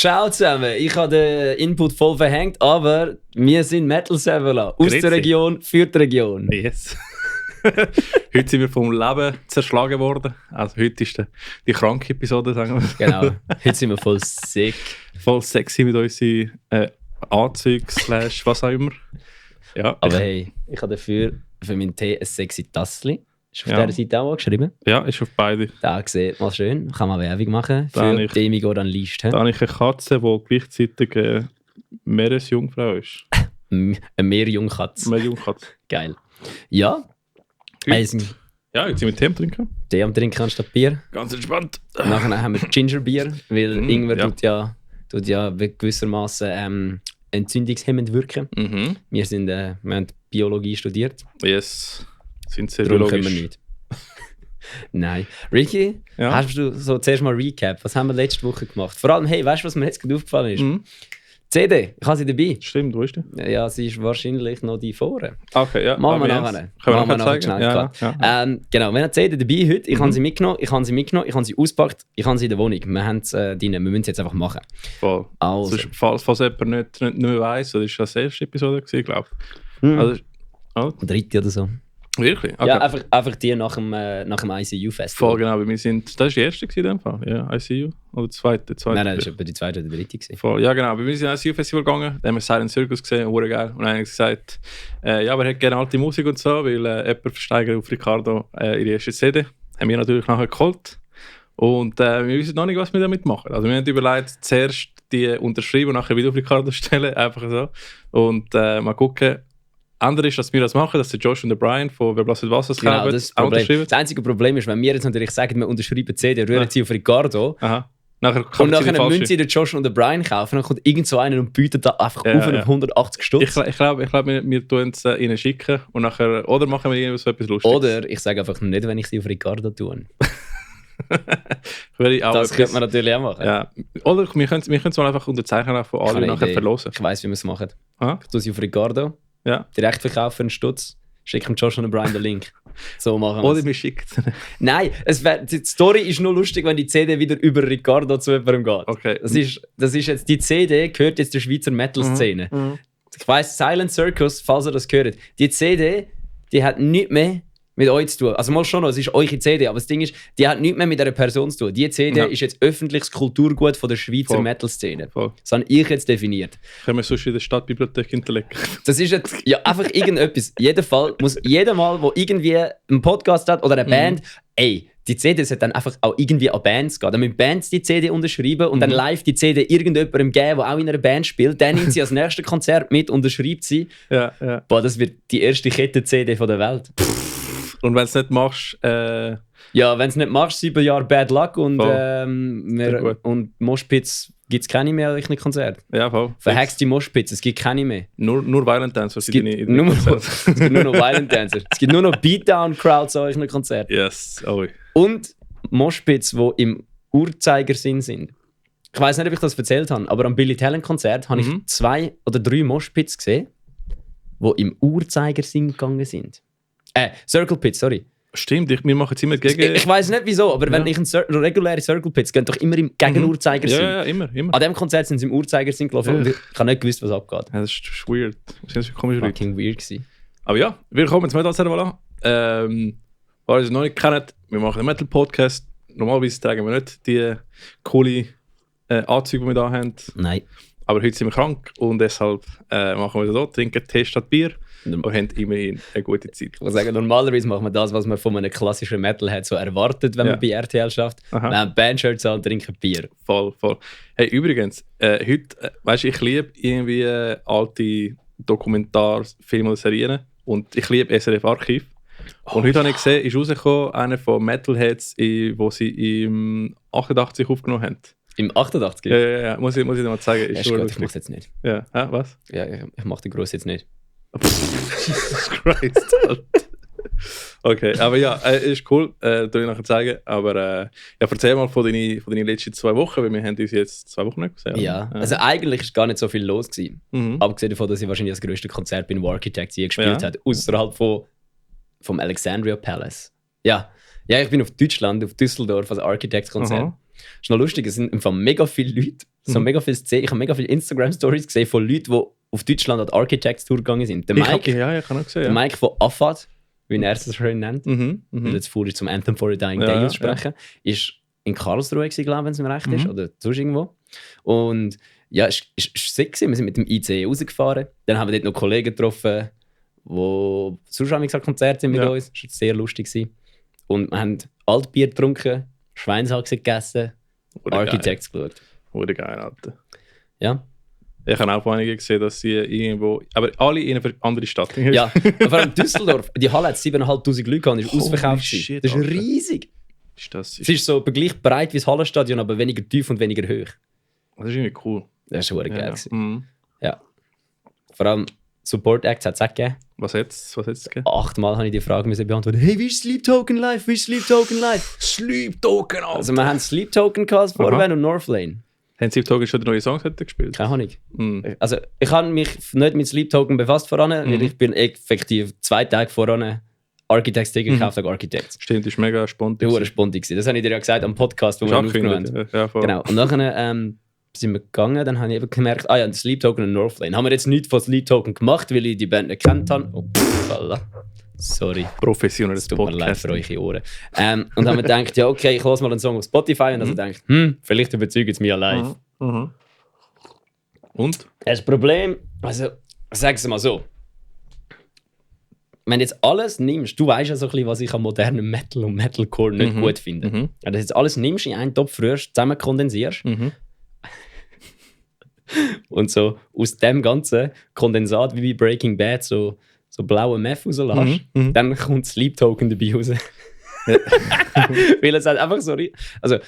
Ciao zusammen, ich habe den Input voll verhängt, aber wir sind Metal Servola aus Grüezi. der Region für die Region. Yes. Heute sind wir vom Leben zerschlagen worden. Also heute ist die kranke Episode, sagen wir. Genau, heute sind wir voll sick. Voll sexy mit unseren Anzügen / was auch immer. Ja, Aber hey, ich habe dafür für meinen Tee ein sexy Tassli. Ist auf Ja. dieser Seite auch angeschrieben. ja, ist auf beide. Da sieht man schön, kann man Werbung machen Da für habe ich- die Emigo dann List. Da habe ich eine Katze, die gleichzeitig Meeresjungfrau ist. Eine Meerjungkatze. Meerjungkatze. Geil. Ja, Heute- wir Ja, jetzt sind wir Tee am Trinken. Tee am Trinken anstatt Bier. Ganz entspannt. Nachher haben wir Gingerbier, weil Ingwer ja. tut ja gewissermaßen entzündungshemmend wirken. Mhm. Wir haben Biologie studiert, Yes. Sind sehr darum können biologisch. wir nicht. Nein. Ricky, Ja. hast du so zuerst mal Recap? Was haben wir letzte Woche gemacht? Vor allem, hey, weißt du, was mir jetzt gerade aufgefallen ist? Mhm. CD, ich habe sie dabei. Stimmt, wo ist die? Ja, sie ist wahrscheinlich noch die vorne. Okay, ja. Machen wir aber nachher. jetzt. Können wir Machen wir nachher nachher zeigen? schnell, Ja, klar. ja. Genau, wir haben die CD dabei heute. Ich habe Mhm. sie mitgenommen, ich habe sie ausgepackt, ich habe sie in der Wohnung. Wir haben es drin, wir müssen es jetzt einfach machen. Voll. Also. Sonst, falls jemand nicht mehr weiss, das war die erste Episode, glaube ich. Mhm. Also, oh, Dritte oder so. wirklich? Okay. Ja, einfach die nach dem ICU-Festival. Voll genau, weil wir sind, das war die erste in dem Fall, ja, ICU, oder die zweite. Nein, das war etwa die zweite oder dritte. Gewesen. Voll, ja genau, wir sind ins ICU-Festival gegangen, da haben wir Silent Circus gesehen, hure geil, und dann haben wir gesagt, ja, wir hätten gerne alte Musik und so, weil jemand versteigert auf Ricardo ihre erste CD, haben wir natürlich nachher geholt, und wir wissen noch nicht, was wir damit machen. Also wir haben überlegt, zuerst die unterschreiben und nachher wieder auf Ricardo stellen, einfach so, und mal gucken. Andere ist, dass wir das machen, dass der Josh und der Brian von Wer blasset was Genau, kaufen, das ist das auch Problem. unterschreiben. Das einzige Problem ist, wenn wir jetzt natürlich sagen, wir unterschreiben die CD, rühren Ja. sie auf Ricardo Aha. Nachher und kaufen sie die nachher falsche. müssen sie den Josh und den Brian kaufen, dann kommt irgend so einer und bietet da einfach Ja, auf ja. auf 180 Stutz. Ich glaube, wir tun es ihnen schicken und nachher, oder machen wir irgendwas so etwas Lustiges. Oder ich sage einfach nicht, wenn ich sie auf Ricardo tue. Würde ich auch Das etwas- könnte man natürlich auch machen. Ja. Oder wir können es mal einfach unterzeichnen auch von Ich habe allen eine und nachher Idee. verlosen. Ich weiss, wie wir es machen. Aha. Ich tue sie auf Ricardo, Ja. direkt verkaufen für einen Stutz, schicke dem Josh und dem Brian den Link. So machen wir Oder es. wir schicken es ihnen. Nein, die Story ist nur lustig, wenn die CD wieder über Ricardo zu jemandem geht. Okay. Das ist jetzt, die CD gehört jetzt der Schweizer Metal-Szene. Mhm. Ich weiss, Silent Circus, falls ihr das gehört, die CD, die hat nichts mehr mit euch zu tun. Also mal schon noch, es ist eure CD, aber das Ding ist, die hat nichts mehr mit einer Person zu tun. Die CD Ja. ist jetzt öffentliches Kulturgut von der Schweizer Voll. Metal-Szene. Voll. Das habe ich jetzt definiert. Können wir sonst in der Stadtbibliothek hinterlegen. Das ist jetzt ja, einfach irgendetwas. Jeder Fall muss jeder Mal, wo irgendwie einen Podcast hat oder eine Band, ey, die CD sollte dann einfach auch irgendwie an Bands gehen. Dann müssen Bands die CD unterschreiben und dann live die CD irgendjemandem geben, der auch in einer Band spielt. Dann nimmt sie als nächstes Konzert mit, unterschreibt sie. Ja, ja. Boah, das wird die erste Kette-CD der Welt. Und wenn du es nicht machst, Ja, wenn du es nicht machst, 7 Jahre Bad Luck und, Sehr gut. und Moshpits gibt es keine mehr in Konzert. ja, voll. Verhaxte Moshpits, es gibt keine mehr. Nur Violent Dance, was Es gibt, es gibt nur noch Violent Dancer. Es gibt nur noch Beatdown-Crowds an euren Konzerten. Yes, oh. Und Moshpits, die im Uhrzeigersinn sind. Ich weiß nicht, ob ich das erzählt habe, aber am Billy Talent Konzert habe ich 2 oder 3 Moshpits gesehen, die im Uhrzeigersinn gegangen sind. Circle Pits, sorry. Stimmt, wir machen es immer gegen... Ich weiß nicht wieso, aber wenn Ja. ich reguläre Circle Pits gehen doch immer im gegen Uhrzeigersinn. Ja, immer. An diesem Konzert sind sie im Uhrzeigersinn gelaufen und ich habe nicht gewusst, was abgeht. Ja, das ist weird. Das ist komisch. Fucking weird gewesen. Aber ja, willkommen zum Metal Servola. Weil ihr es noch nicht kennt, wir machen einen Metal-Podcast. Normalerweise tragen wir nicht die coole Anzüge, die wir da haben. Nein. Aber heute sind wir krank und deshalb machen wir das so, trinken Tee statt Bier Ich und haben immerhin eine gute Zeit. muss sagen, normalerweise machen wir das, was man von einem klassischen Metalhead so erwartet, wenn Ja. man bei RTL schafft. Aha. Wir haben Bandshirts an und trinken Bier. Voll. Hey, übrigens, heute, weißt du, ich liebe irgendwie alte Dokumentarfilme oder Serien und ich liebe SRF Archiv. Und heute habe ich gesehen, ist rausgekommen, einer von Metalheads, wo sie im 88 aufgenommen haben. Im 88? Ja, muss ich dir mal zeigen. Ist schon gut, ich lustig. mach's jetzt nicht. Ja, was? Ja, ich mach den Gruß jetzt nicht. Jesus Christ. Alter. Okay, aber ja, ist cool, tue ich nachher zeigen. Aber ja, erzähl mal von deinen letzten 2 Wochen, weil wir haben uns jetzt 2 Wochen nicht gesehen. Ja, also eigentlich ist gar nicht so viel los gewesen. Mhm. Abgesehen davon, dass ich wahrscheinlich das grösste Konzert bei War Architects je gespielt Ja. habe, außerhalb vom Alexandria Palace. Ja, ich bin auf Deutschland, auf Düsseldorf, als Architects-Konzert. Aha. Ist noch lustig, es sind einfach mega viele Leute so mega viel ich habe mega viele Instagram-Stories gesehen von Leuten, die auf Deutschland an die Architects-Tour gegangen sind. Der Mike, ich habe auch gesehen. der Mike von Afad, wie er es so schön nennt, Mhm. und jetzt vorher zum Anthem for a Dying Day aussprechen, ist in Karlsruhe gewesen, glaube ich, wenn es mir recht ist, oder sonst irgendwo. Und ja, es war sick gewesen. Wir sind mit dem ICE rausgefahren. Dann haben wir dort noch Kollegen getroffen, die sonst auch Konzerte sind mit uns. Das war sehr lustig gewesen. Und wir haben Altbier getrunken, Schweinshaxe gegessen, Architects geschaut. Wurde geil, Alter. Ja. Ich habe auch einige gesehen, dass sie irgendwo... Aber alle in eine andere Stadt. Ja, vor allem Düsseldorf. Die Halle hat 7'500 Leute gehabt und ist ausverkauft. Shit, das ist Alter. riesig. Das Es ist so gleich breit wie das Hallenstadion, aber weniger tief und weniger hoch. ist irgendwie cool. Das war geil. gewesen. Mhm. Ja. Vor allem Support Acts hat es auch gegeben. Was hat's gegeben? 8-mal habe ich die Frage beantworten. Hey, wie ist Sleep Token live? Wie ist Sleep Token live? Sleep Token, Alter! Also wir haben Sleep Token gehabt, Vorwand und Northlane. Haben Sleep Token schon neue Songs gespielt? Keine Ahnung. Mhm. Also ich habe mich nicht mit Sleep Token befasst voran, weil ich bin effektiv 2 Tage voran Architects-Ticket gekauft habe, Architects. Stimmt, das war mega spontan. Das war spontan. Das habe ich dir ja gesagt am Podcast, wo wir ihn aufgenommen haben. Ja, voll. Genau. Und nachher sind wir gegangen, dann habe ich eben gemerkt, Sleep Token und Northlane. Haben wir jetzt nichts von Sleep Token gemacht, weil ich die Band nicht kennt habe. Oh, sorry. Professionelles Tut mir leid Podcast. für eure Ohren. Und haben wir gedacht, ja okay, ich höre mal einen Song auf Spotify. Und also gedacht, vielleicht überzeugt es mich live. Mhm. Und? Das Problem, also sag es mal so. Wenn du jetzt alles nimmst, du weißt ja so ein bisschen, was ich an modernem Metal und Metalcore nicht gut finde. Wenn du jetzt alles nimmst, in einen Topf rührst, zusammen kondensierst und so aus dem ganzen Kondensat wie bei Breaking Bad so blaue Meth rauslässt, dann kommt Sleep Token dabei raus. Weil es halt einfach so... Also,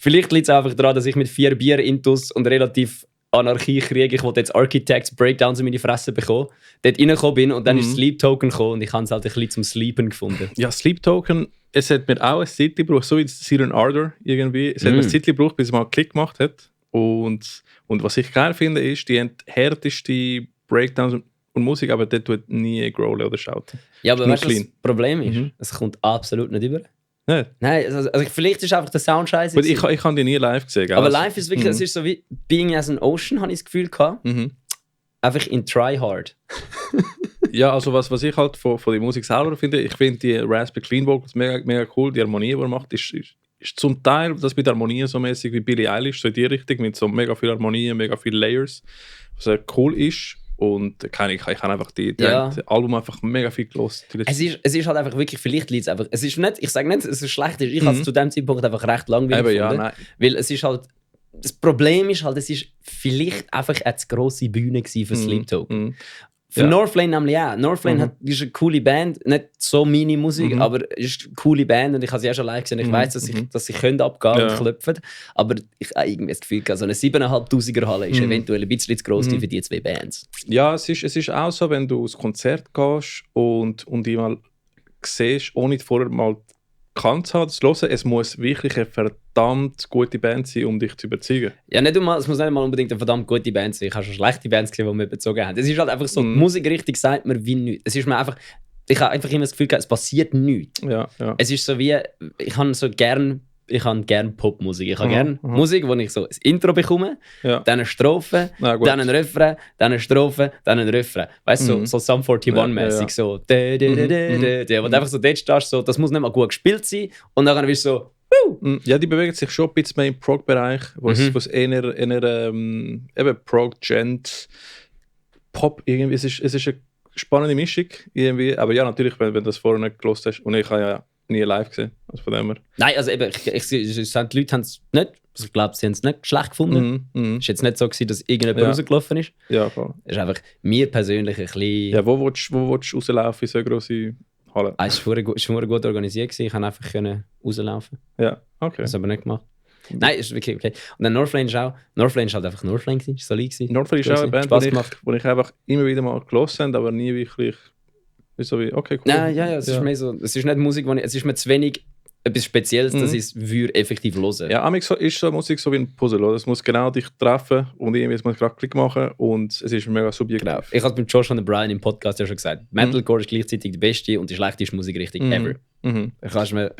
vielleicht liegt es einfach daran, dass ich mit 4 Bier intus und relativ Anarchie kriege. Ich wollte jetzt Architects Breakdowns in meine Fresse bekommen. Dort reingekommen bin und dann ist Sleep Token gekommen und ich habe es halt ein bisschen zum Sleepen gefunden. Ja, Sleep Token, es hat mir auch ein Zeit gebraucht, so wie Siren Ardor irgendwie. Es hat mir ein Zeit gebraucht, bis es mal einen Klick gemacht hat. Und was ich geil finde, ist, die härteste Breakdowns und Musik, aber dort tut nie growlen oder schauten. Ja, aber weißt du, was das Problem ist? Es kommt absolut nicht über. Nicht? Nein, also vielleicht ist einfach der Sound scheiße. Ich habe die nie live gesehen. Aber live ist wirklich, es ist so wie Being as an Ocean, habe ich das Gefühl gehabt. Einfach in Try Hard. Ja, also was ich halt von der Musik selber finde, ich finde die Raspberry Clean Vocals mega, mega cool. Die Harmonie, die er macht, ist zum Teil das mit Harmonie so mäßig wie Billie Eilish, so in die Richtung, mit so mega viel Harmonie, mega viel Layers, was sehr cool ist. Und ich habe einfach das Album einfach mega viel gehört. Es ist halt einfach wirklich, vielleicht liegt es einfach, es ist nicht, ich sage nicht, dass es schlecht ist, ich habe es zu dem Zeitpunkt einfach recht langweilig gefunden. Weil es ist halt, das Problem ist halt, es ist vielleicht einfach eine zu grosse Bühne für Sleep Token. Für Northlane nämlich auch. Northlane ist eine coole Band, nicht so meine Musik, aber ist eine coole Band und ich habe sie auch schon live gesehen. Ich weiss, dass sie können abgehen und klopfen. Aber ich habe irgendwie das Gefühl, so eine 7'500er Halle ist eventuell ein bisschen zu gross für die 2 Bands. Ja, es ist auch so, wenn du ins Konzert gehst und die mal siehst, ohne vorher mal gekannt zu haben, zu hören, es muss wirklich eine verdammt gute Band sein, um dich zu überzeugen. Ja, es muss nicht mal unbedingt eine verdammt gute Band sein. Ich habe schon schlechte Bands gesehen, die wir überzogen haben. Es ist halt einfach so, die Musikrichtung sagt mir wie nichts. Es ist mir einfach, ich habe einfach immer das Gefühl, es passiert nichts. Ja. Es ist so wie, ich habe gern Popmusik. Ich habe gern Musik, wo ich so ein Intro bekomme, dann eine Strophe, dann ein Refrain, dann eine Strophe, dann ein Refrain. Weißt du, so Sum 41-mäßig, so. Und einfach so dort stehst, so, das muss nicht mal gut gespielt sein. Und dann bist du so, ja, die bewegen sich schon ein bisschen mehr im Prog-Bereich, wo es eher eben Prog, Gent, Pop irgendwie. Es ist eine spannende Mischung irgendwie. Aber ja, natürlich, wenn du das vorher nicht gehört hast. Und ich habe ja nie live gesehen. Also von dem her. Nein, also eben, die Leute haben es nicht, also ich glaube, sie haben es nicht schlecht gefunden. Es war jetzt nicht so gewesen, dass irgendjemand rausgelaufen ist. Ja, voll. Es ist einfach mir persönlich ein bisschen... Ja, wo willst du rauslaufen in so eine grosse Halle? Es war gut organisiert, ich konnte einfach rauslaufen. Ja, okay. Das habe ich aber nicht gemacht. Nein, ist wirklich okay. Und dann Northlane ist halt einfach Northlane gewesen, ist solid gewesen. Northlane ist auch eine Band, die ich einfach immer wieder mal gehört habe, aber nie wirklich... So wie, okay, cool. Nein, es ist mehr so, es ist nicht Musik, es ist mir zu wenig etwas Spezielles, dass ich es effektiv hören. Ja, amix ist so Musik so wie ein Puzzle. Oder? Es muss genau dich treffen und irgendwie muss gerade Klick machen und es ist mega subjektiv. Genau. Ich habe mit Josh und Brian im Podcast ja schon gesagt, Metalcore ist gleichzeitig die beste und die schlechteste Musikrichtung ever. Kannst mir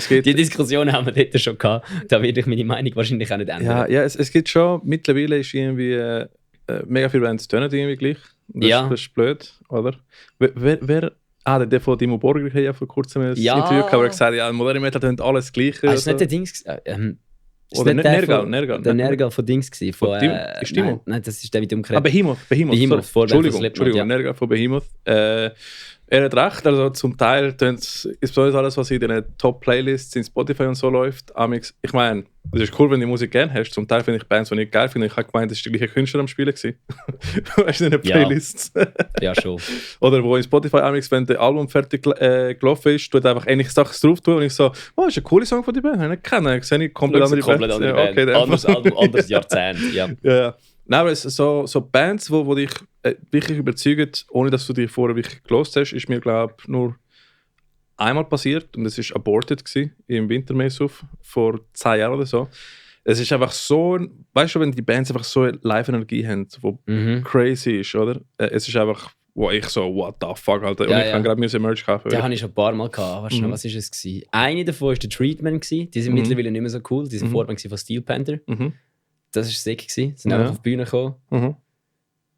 die Diskussion haben wir dort schon gehabt. Da werde ich meine Meinung wahrscheinlich auch nicht ändern. Ja, es gibt schon, mittlerweile ist irgendwie mega viele Bands tönen irgendwie gleich. Das ist blöd, oder? Wer der von Dimmu Borgir hat ja vor kurzem ein Interview gehabt, wo er gesagt hat, ja, moderne Metal tönt alles Gleiche. Ist nicht der Dings? Oder Nergal. Der Nergal von Dings gewesen. Ist Timo? Nein, das ist der mit dem Krebs. Behemoth. Entschuldigung, Nergal von Behemoth. Er hat recht, also zum Teil ist besonders alles, was in den Top-Playlists in Spotify und so läuft. Ich meine, das ist cool, wenn du die Musik gerne hast. Zum Teil finde ich Bands, die ich geil finde. Ich habe gemeint, das war der gleiche Künstler am Spielen. Weißt du, in den Playlists? Ja, schon. Oder wo in Spotify, wenn das Album fertig gelaufen ist, tut einfach ähnliche Sachen drauf tun und ich so, oh, ist ein cooler Song von der Band. Ich kenne ich sehe komplett andere Band. Okay, anderes Album, anderes Jahrzehnt. Ja. Nein, aber so Bands, die dich wirklich überzeugen, ohne dass du die vorher wirklich gelost hast, ist mir, glaube ich, nur einmal passiert und das war Aborted im Wintermesshof vor 10 Jahren oder so. Es ist einfach so, weißt du, wenn die Bands einfach so Live-Energie haben, die crazy ist, oder? Es ist einfach, wo ich so, what the fuck, Alter. Und ich kann gerade Merch kaufen. Den habe ich schon ein paar Mal gehabt. Weißt du noch, was war es? Eine davon war der Treatment. Die sind mittlerweile nicht mehr so cool. Die sind Vorband von Steel Panther. Das war sick. Sie sind einfach auf die Bühne gekommen.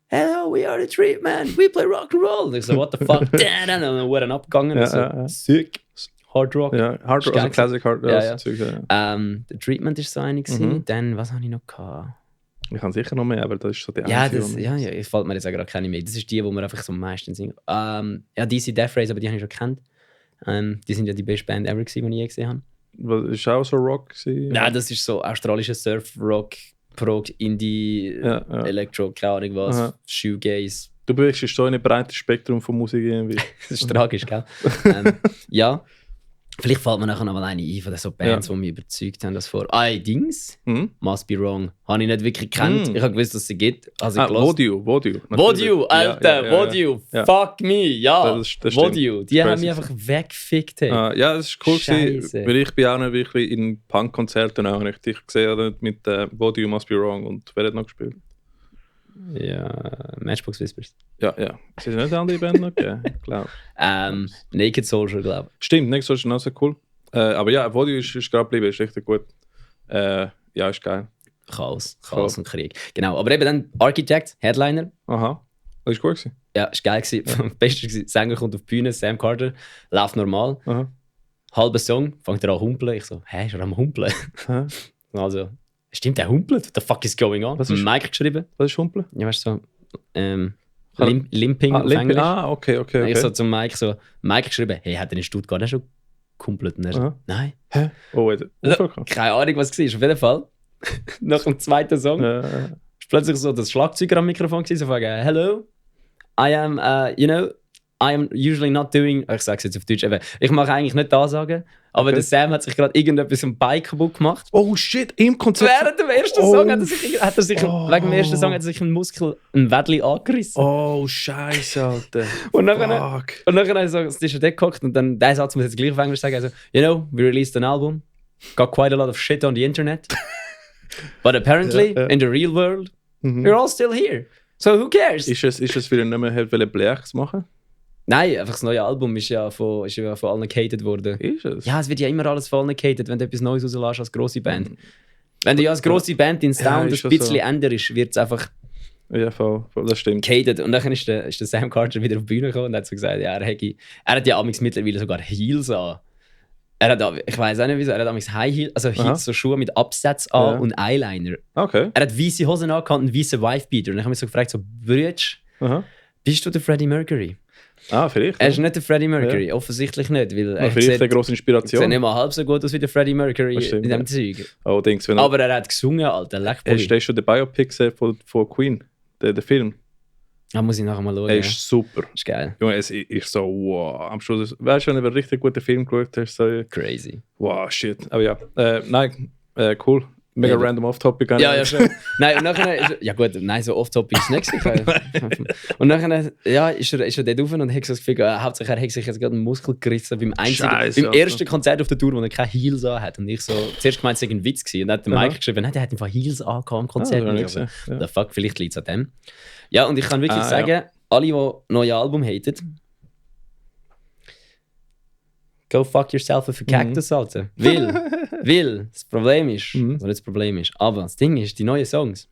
Hello, we are the Treatment. We play rock and roll. Und ich so, what the fuck? Und dann wurden abgegangen. Sick. Hard Rock. Ja, Hard Rock, also Classic Hard Rock. Der Treatment war so eine. Dann, was habe ich noch gehabt? Ich kann sicher noch mehr, aber das ist so die einzige. Ja, ich fällt mir jetzt auch gerade keine mehr. Das ist die, wo wir einfach so am meisten singen. DC Death Race, aber die habe ich schon gekannt. Die sind ja die beste Band ever gewesen, die ich je gesehen habe. Was war auch so Rock? Ja, das ist so australischer Surf-Rock, Prog, Indie, Electro, keine Ahnung was, Shoegaze. Du bewegst dich so in ein breites Spektrum von Musik irgendwie. Das ist tragisch, gell? Ja. Vielleicht fällt mir nachher noch mal eine ein von so Bands, die mich überzeugt haben, das vor. Dings. Must Be Wrong. Habe ich nicht wirklich gekannt. Ich habe gewusst, dass es sie gibt. Also Vodio, Alter. Vodio. Ja. Fuck me. Ja. Das Vodio. Die haben mich einfach weggefickt. Hey. Ja, das ist cool gewesen. Weil ich bin auch nicht wirklich in Punk-Konzerten auch nicht. Ich gesehen mit Vodio, Must Be Wrong. Und wer hat noch gespielt? Ja, Matchbox Whispers. Ja. Sie sind nicht eine andere Band noch gegeben, glaube ich. Naked Soldier, glaube ich. Stimmt, Naked Soldier ist auch sehr cool. Aber ja, Vodio ist gerade geblieben, ist richtig gut. Ja, ist geil. Chaos und Krieg. Genau, aber eben dann Architect, Headliner. Aha, das war gut gewesen. Ja, ist geil gewesen. Ja. Beste gewesen. Sänger kommt auf die Bühne, Sam Carter, läuft normal. Aha. Halber Song, fängt er an zu humpeln. Ich so, ist er am humpeln? Also... Stimmt, der humpelt? What the fuck is going on? Was ist Mike geschrieben? Was ist humpeln? Ja, weißt du, so Limping auf Englisch. Okay. Ich so zum Mike geschrieben, hey, hat er in Stuttgart auch schon gehumpelt? Und er so, nein. Hä? Oh, keine Ahnung, was es war. Auf jeden Fall, nach dem zweiten Song, ist plötzlich so das Schlagzeuger am Mikrofon gewesen, so fragen, hello, I am usually not doing, ich sage es jetzt auf Deutsch, ich mache eigentlich nicht da sagen, aber der Sam hat sich gerade irgendetwas am Bein kaputt gemacht. Oh shit, im Konzert? Während dem ersten Song hat er sich wegen dem ersten Song hat er sich einen Muskel, ein Wädli angerissen. Oh, scheiße, Alter. Und nachher so, ist er dort gehockt und dann, der Satz muss ich jetzt gleich auf Englisch sagen, also, we released an album, got quite a lot of shit on the internet, but apparently, in the real world, we're all still here. So who cares? Ist es weil er nicht mehr Blech zu machen? Nein, einfach das neue Album ist ja von allen gehatet worden. Ist es? Ja, es wird ja immer alles von allen gehatet, wenn du etwas Neues rauslässt als grosse Band. Wenn du ja als grosse Band den Sound ein bisschen so änderst, wird es einfach Ja, voll, das stimmt. Gehatet. Und dann ist der Sam Carter wieder auf die Bühne gekommen und hat so gesagt, ja, er hat ja amigs mittlerweile sogar Heels an. Er hat, ich weiß auch nicht wieso, er hat amigs High Heels, also Heels, so Schuhe mit Absatz an und Eyeliner. Okay. Er hat weiße Hosen angehabt und weiße Wifebeater. Und ich habe mich so gefragt, so, Brütsch, bist du der Freddie Mercury? Ah, vielleicht. Er ist nicht der Freddie Mercury, offensichtlich nicht. Weil er vielleicht eine grosse Inspiration. Er sieht nicht mal halb so gut aus wie der Freddie Mercury in diesem Zeug. Oh, aber er hat gesungen, Alter. Hast du schon den Biopic von Queen, den Film? Da muss ich nachher mal schauen. Er ist super. Ist geil. Junge, es ist so, wow. Am Schluss, weißt du, wenn du einen richtig guten Film geschaut hast, so... Crazy. Wow, shit. Aber ja, nein, cool. Mega Eben. random off-topic. Ja, schon. Nein, und nachher, ja gut, nein, so off-topic ist es nicht gewesen. Und nachher, ja, ist er dort rauf und hat so das Gefühl, hauptsächlich er hat sich jetzt gerade einen Muskel gerissen beim ersten Konzert auf der Tour, wo er keine Heels hat. Und ich so, zuerst gemeint, es sei ein Witz gewesen. Und dann hat der Mike geschrieben, nein, der hat einfach Heels angehabt am Konzert. The fuck, vielleicht liegt es an dem. Ja, und ich kann wirklich sagen, alle, die neue Album haten, go fuck yourself and verkackt das, Alter. Weil das Problem ist, oder nicht das Problem ist, aber das Ding ist, die neuen Songs,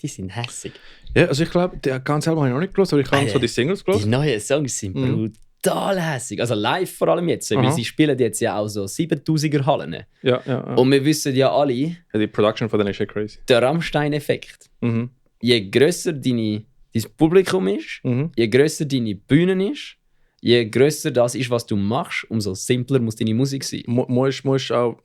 die sind hässig. Ja, also ich glaube, der ganze Album habe ich noch nicht gelesen, aber ich habe so die Singles gelesen. Die neuen Songs sind brutal hässig. Also live vor allem jetzt, weil sie spielen jetzt ja auch so 7000er Hallen. Ja. Und wir wissen ja alle, die Production von denen ist ja crazy. Der Rammstein-Effekt. Je grösser dein Publikum ist, je grösser deine Bühne ist, je grösser das ist, was du machst, umso simpler muss deine Musik sein. Musst auch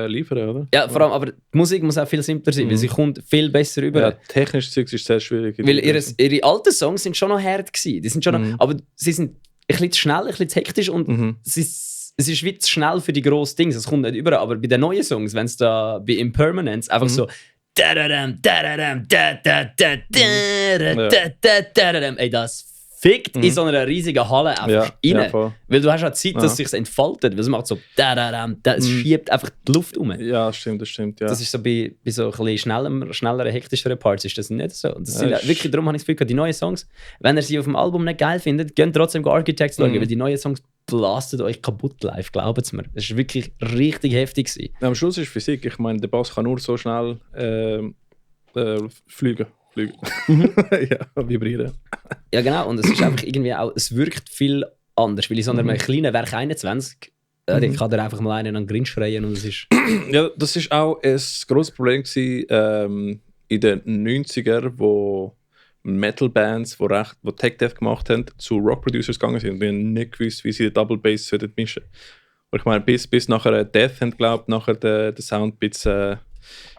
liefern, oder? Ja, vor allem, aber die Musik muss auch viel simpler sein, weil sie kommt viel besser rüber. Ja, technisch Zeug ist sehr schwierig. Weil ihre alten Songs sind schon noch hart gewesen. Die sind schon noch, aber sie sind ein bisschen zu schnell, ein bisschen zu hektisch und es ist wie zu schnell für die grossen Dinge. Es kommt nicht überall. Aber bei den neuen Songs, wenn es da bei Impermanence einfach so ey, das fickt in so einer riesigen Halle einfach rein. Ja, weil du hast ja Zeit, dass es sich entfaltet. Weil es macht so es schiebt einfach die Luft um. Ja, das stimmt. Ja. Das ist so bei so ein bisschen schnelleren, hektischeren Parts ist das nicht so. Und das sind wirklich, darum habe ich das Gefühl, die neuen Songs, wenn ihr sie auf dem Album nicht geil findet, geht trotzdem Architects schauen, weil die neuen Songs blastet euch kaputt live, glaubt es mir. Das war wirklich richtig heftig gewesen. Am Schluss ist Physik. Ich meine, der Bass kann nur so schnell fliegen. Ja, vibrieren. Ja, genau. Und es ist einfach irgendwie auch, es wirkt viel anders, weil in so einem kleinen Werk 21, den kann er einfach mal einen an den Grin schreien und es ist... Ja, das ist auch ein grosses Problem gewesen, in den 90er, wo Metal-Bands, die Tech-Death gemacht haben, zu Rock-Producers gegangen sind. Wir haben nicht gewusst, wie sie den Double Bass mischen. Und ich meine, bis nachher Death haben glaubt, nachher der Sound ein bisschen...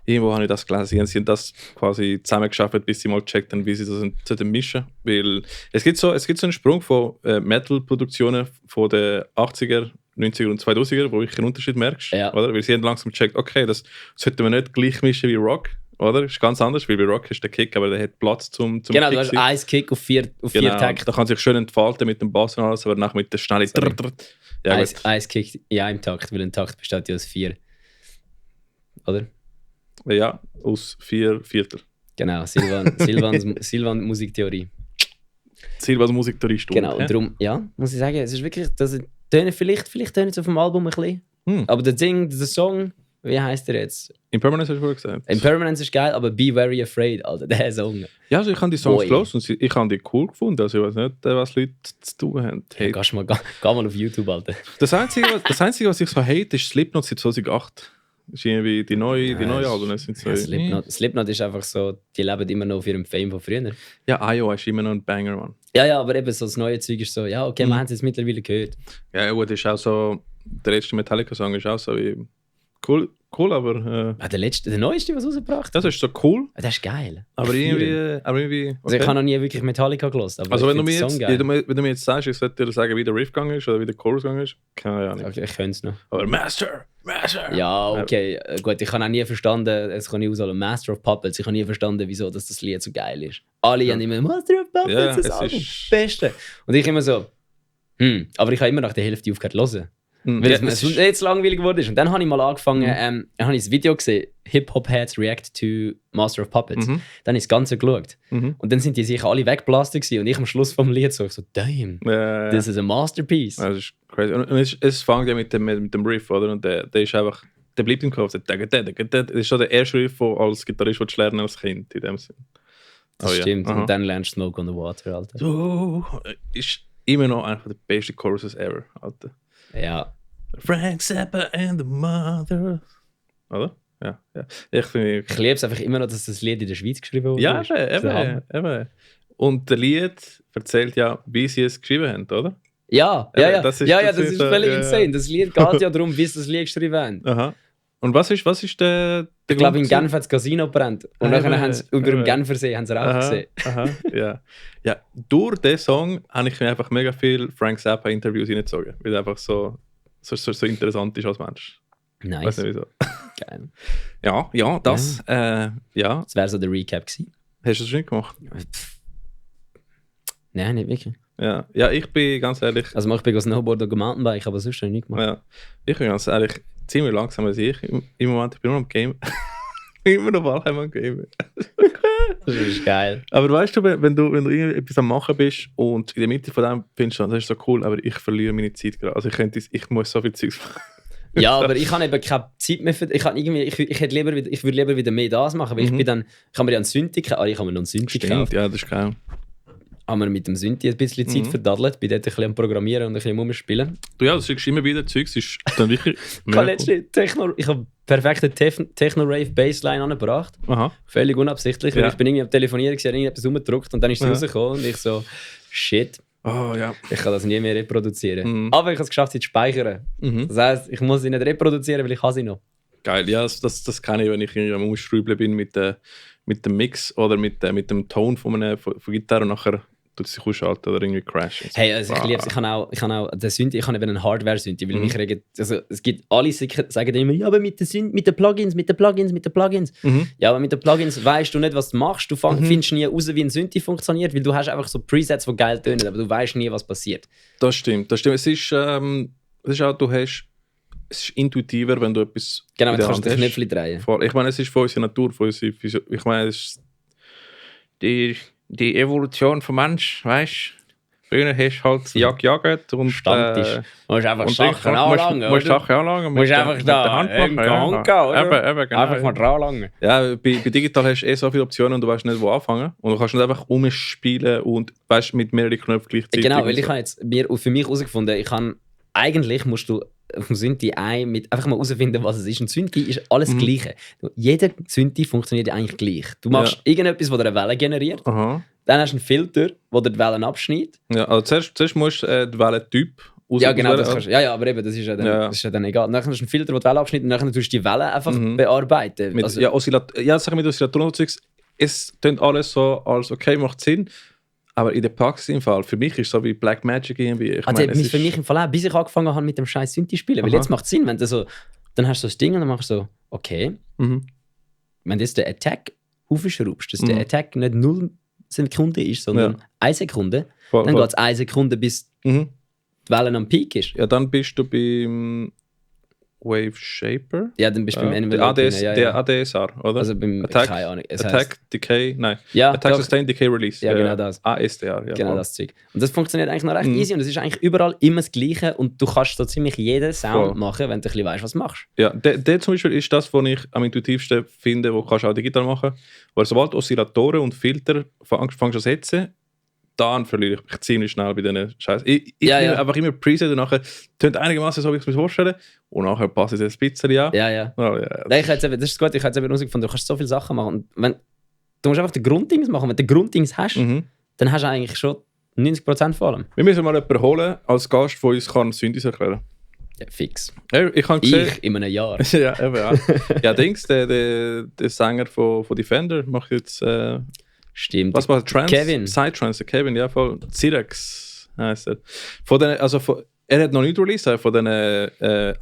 Irgendwo habe ich das gelesen. Sie haben das quasi zusammengeschafft, bis sie mal gecheckt haben, wie sie das mischen. Weil es gibt so einen Sprung von Metal-Produktionen von den 80er, 90er und 2000er, wo ich einen Unterschied merkst. Ja. Oder? Weil sie haben langsam gecheckt, okay, das sollten wir nicht gleich mischen wie Rock. Oder? Das ist ganz anders, weil bei Rock ist der Kick, aber der hat Platz zum genau, Kick. Du hast einen Kick auf vier Takte. Da kann sich schön entfalten mit dem Bass und alles, aber nachher mit der schnellen... Ja, ein Kick in einem Takt, weil ein Takt besteht ja aus 4. Oder? Ja, aus 4 Viertel. Genau, Silvans Musiktheorie. Silvans Musiktheorie Stunde. Genau, und darum, ja, muss ich sagen, es ist wirklich, vielleicht tönen es auf dem Album ein bisschen. Aber der Song, wie heisst der jetzt? Impermanence hast du vorher gesagt. Impermanence ist geil, aber Be Very Afraid, Alter, der Song. Ja, also ich habe die Songs gelesen und ich habe die cool gefunden. Also ich weiß nicht, was Leute zu tun haben. Ja, geh mal auf YouTube, Alter. Das Einzige, was ich so hate, ist Slipknot seit 2008. Das ist irgendwie die neue Alben. Slipknot ist einfach so, die leben immer noch auf ihrem Fame von früher. Ja, Iowa ist immer noch ein Banger, Mann. Ja, aber eben so das neue Zeug ist so, ja, okay, wir haben es jetzt mittlerweile gehört. Ja, gut, ist auch so, der letzte Metallica-Song ist auch so wie cool, aber... der neueste, was rausgebracht? Das ist so cool. Das ist geil. Aber irgendwie okay. Also ich habe noch nie wirklich Metallica gehört. Also wenn du mir jetzt sagst, ich sollte dir sagen, wie der Riff gegangen ist oder wie der Chorus gegangen ist, keine Ahnung. Okay, ich könnte es noch. Aber Master! Ja, okay. Gut, ich habe auch nie verstanden, es kann ich ausholen, Master of Puppets, ich habe nie verstanden, wieso das Lied so geil ist. Alle haben immer Master of Puppets, das Album, das Beste. Und ich immer so, aber ich habe immer nach der Hälfte aufgehört zu hören. Weil es jetzt langweilig geworden ist. Und dann habe ich mal angefangen, habe ich das Video gesehen, Hip-Hop-Heads react to Master of Puppets. Dann habe ich das Ganze geschaut. Und dann sind die sicher alle weggeblastet gewesen. Und ich am Schluss vom Lied so, damn, this is a masterpiece. Das ist crazy. Und es fängt ja mit dem Riff, oder? Und der ist einfach, der bleibt im Kopf. Das ist schon der erste Riff, den als Gitarrist du lernen als Kind, in dem Sinn. Das stimmt. Und dann lernst du Smoke on the Water, Alter. So, ist immer noch einer der besten Choruses ever, Alter. Ja. Frank Zappa and the Mother. Oder? Ja. Ich liebe es einfach immer noch, dass das Lied in der Schweiz geschrieben wurde. Ja, eben. Und das Lied erzählt ja, wie sie es geschrieben haben, oder? Ja. Das ist völlig insane. Das Lied geht ja darum, wie sie das Lied geschrieben haben. Aha. Und was ist der ich glaube, in Genf hat das Casino brennt. Und dann haben sie über dem Genfersee haben sie auch gesehen. Ja, durch diesen Song habe ich mir einfach mega viel Frank Zappa-Interviews hineingezogen. Weil er einfach so interessant ist als Mensch. Nice. Weiß nicht wieso. Geil. Ja, das. Ja. Das wäre so der Recap gewesen. Hast du das schon gemacht? Nein, nicht wirklich. Ja, ich bin ganz ehrlich. Also ich bin Snowboard und Mountainbike, aber sonst habe ich nicht gemacht. Ja, ich bin ganz ehrlich ziemlich langsam als ich. Im Moment, ich bin nur am Game. Immer noch Valheim am Game. Das ist geil. Aber weißt du, wenn du irgendwie etwas am Machen bist und in der Mitte von dem findest du, das ist so cool, aber ich verliere meine Zeit gerade. Also ich muss so viel Zeugs machen. Ja, aber ich habe eben keine Zeit mehr für. Ich würde lieber wieder mehr das machen, weil ich bin dann. Ich habe mir ja einen Synthi gekauft. Ich habe mir noch einen Synthi gekauft. Ja, das ist geil. Haben wir mit dem Synthi ein bisschen Zeit verdaddelt, bin dort ein bisschen am Programmieren und ein bisschen rumspielen. Du ja, das ist immer wieder Zeugs, ist dann wirklich. Ich habe perfekte Techno-Rave-Bassline angebracht. Aha. Völlig unabsichtlich, weil Ja. ich bin irgendwie am Telefonieren, habe irgendetwas rumgedrückt und dann ist sie rausgekommen und ich so, shit, Oh ja. ich kann das nie mehr reproduzieren. Aber ich habe es geschafft, sie zu speichern. Das heisst, ich muss sie nicht reproduzieren, weil ich habe sie noch. Geil, ja, das kann ich, wenn ich irgendwie am Umstrübeln bin mit dem Mix oder mit dem Ton von Gitarre und nachher tut es sich ausschalten oder irgendwie crashen. Hey, also ich liebe es. Ich habe auch den Synthi, ich habe eben einen Hardware-Synthi, weil mich regen, also es gibt alle sagen immer, ja, aber mit den Plugins. Ja, aber mit den Plugins weißt du nicht, was du machst. Du findest nie raus, wie ein Synthi funktioniert, weil du hast einfach so Presets, die geil tönen, aber du weißt nie, was passiert. Das stimmt. Es ist auch, es ist intuitiver, wenn du etwas Genau, in du der kannst Hand den hast. Knöpfchen drehen. Voll. Ich meine, es ist von unserer Natur, von unserer ich meine, es ist die Evolution vom Mensch, weißt du? Früher hast du halt gejagt und Stammtisch. Du musst einfach und Sachen anlangen, musst oder? Sachen anlangen. Du musst einfach da Hand machen. Hand gehen, oder? Eben, genau. Einfach mal dran langen. Ja, bei digital hast du so viele Optionen und du weißt nicht, wo anfangen. Und du kannst nicht einfach umspielen und weißt mit mehreren Knöpfen gleichzeitig. Genau, weil ich habe jetzt für mich herausgefunden, eigentlich musst du auf dem Synthi einfach mal herausfinden, was es ist. Ein Synthi ist alles Gleiche. Jeder Synthi funktioniert eigentlich gleich. Du machst irgendetwas, das dir eine Welle generiert. Aha. Dann hast du einen Filter, der die Wellen abschneidet. Ja, also zuerst musst du den Wellentyp Ja, genau. Das kannst, ja, aber eben, das ist ja dann egal. Dann hast du einen Filter, der die Welle abschneidet und dann tust du die Wellen einfach bearbeiten. Mit, Also, sag mit Oscillatoren und Zeugs, es klingt alles so, als okay, macht Sinn. Aber in der Praxis im Fall, für mich ist es so wie Black Magic irgendwie. Ich meine, für mich im Fall auch, bis ich angefangen habe mit dem scheiß Synthi spielen. Weil jetzt macht es Sinn, wenn du so, dann hast du so das Ding und dann machst du so, okay, wenn du jetzt den Attack aufschraubst, dass der Attack nicht 0 Sekunden ist, sondern 1 Sekunde, dann geht es 1 Sekunde, bis die Welle am Peak ist. Ja, dann bist du beim Wave Shaper. Ja, dann bist du beim Der der ADSR, oder? Also beim, Attack, keine Ahnung. Attack, Decay, nein. Ja, Attack, doch. Sustain, Decay, Release. Ja, genau das. ASDR, ja. Genau das Zeug. Und das funktioniert eigentlich noch recht easy und es ist eigentlich überall immer das Gleiche und du kannst so ziemlich jeden Sound machen, wenn du ein bisschen weißt, was du machst. Ja, der zum Beispiel ist das, was ich am intuitivsten finde, wo kannst du auch digital machen. Weil sobald Oszillatoren und Filter fängst zu setzen, dann verliere ich mich ziemlich schnell bei diesen Scheiß. Ich nehme einfach immer Preset und nachher tönt einigermaßen so, wie ich es mir vorstelle. Und nachher passe ich es ein bisschen an. Ja. Oh, ja. Nein, das ist gut, ich habe jetzt eben herausgefunden, du kannst so viele Sachen machen. Und du musst einfach den Grunddings machen. Wenn du den Grunddings hast, dann hast du eigentlich schon 90% von allem. Wir müssen mal jemanden holen als Gast, der uns Synthes erklären kann. Ja, fix. Ich habe gesehen... Ich in einem Jahr. ja, eben ja. Ja, Dings, der Sänger von Defender macht jetzt... Stimmt. Was war Trance? Kevin. Psytrance, Kevin, ja, voll. Cyrex heisst er. Er hat noch nicht released, aber von den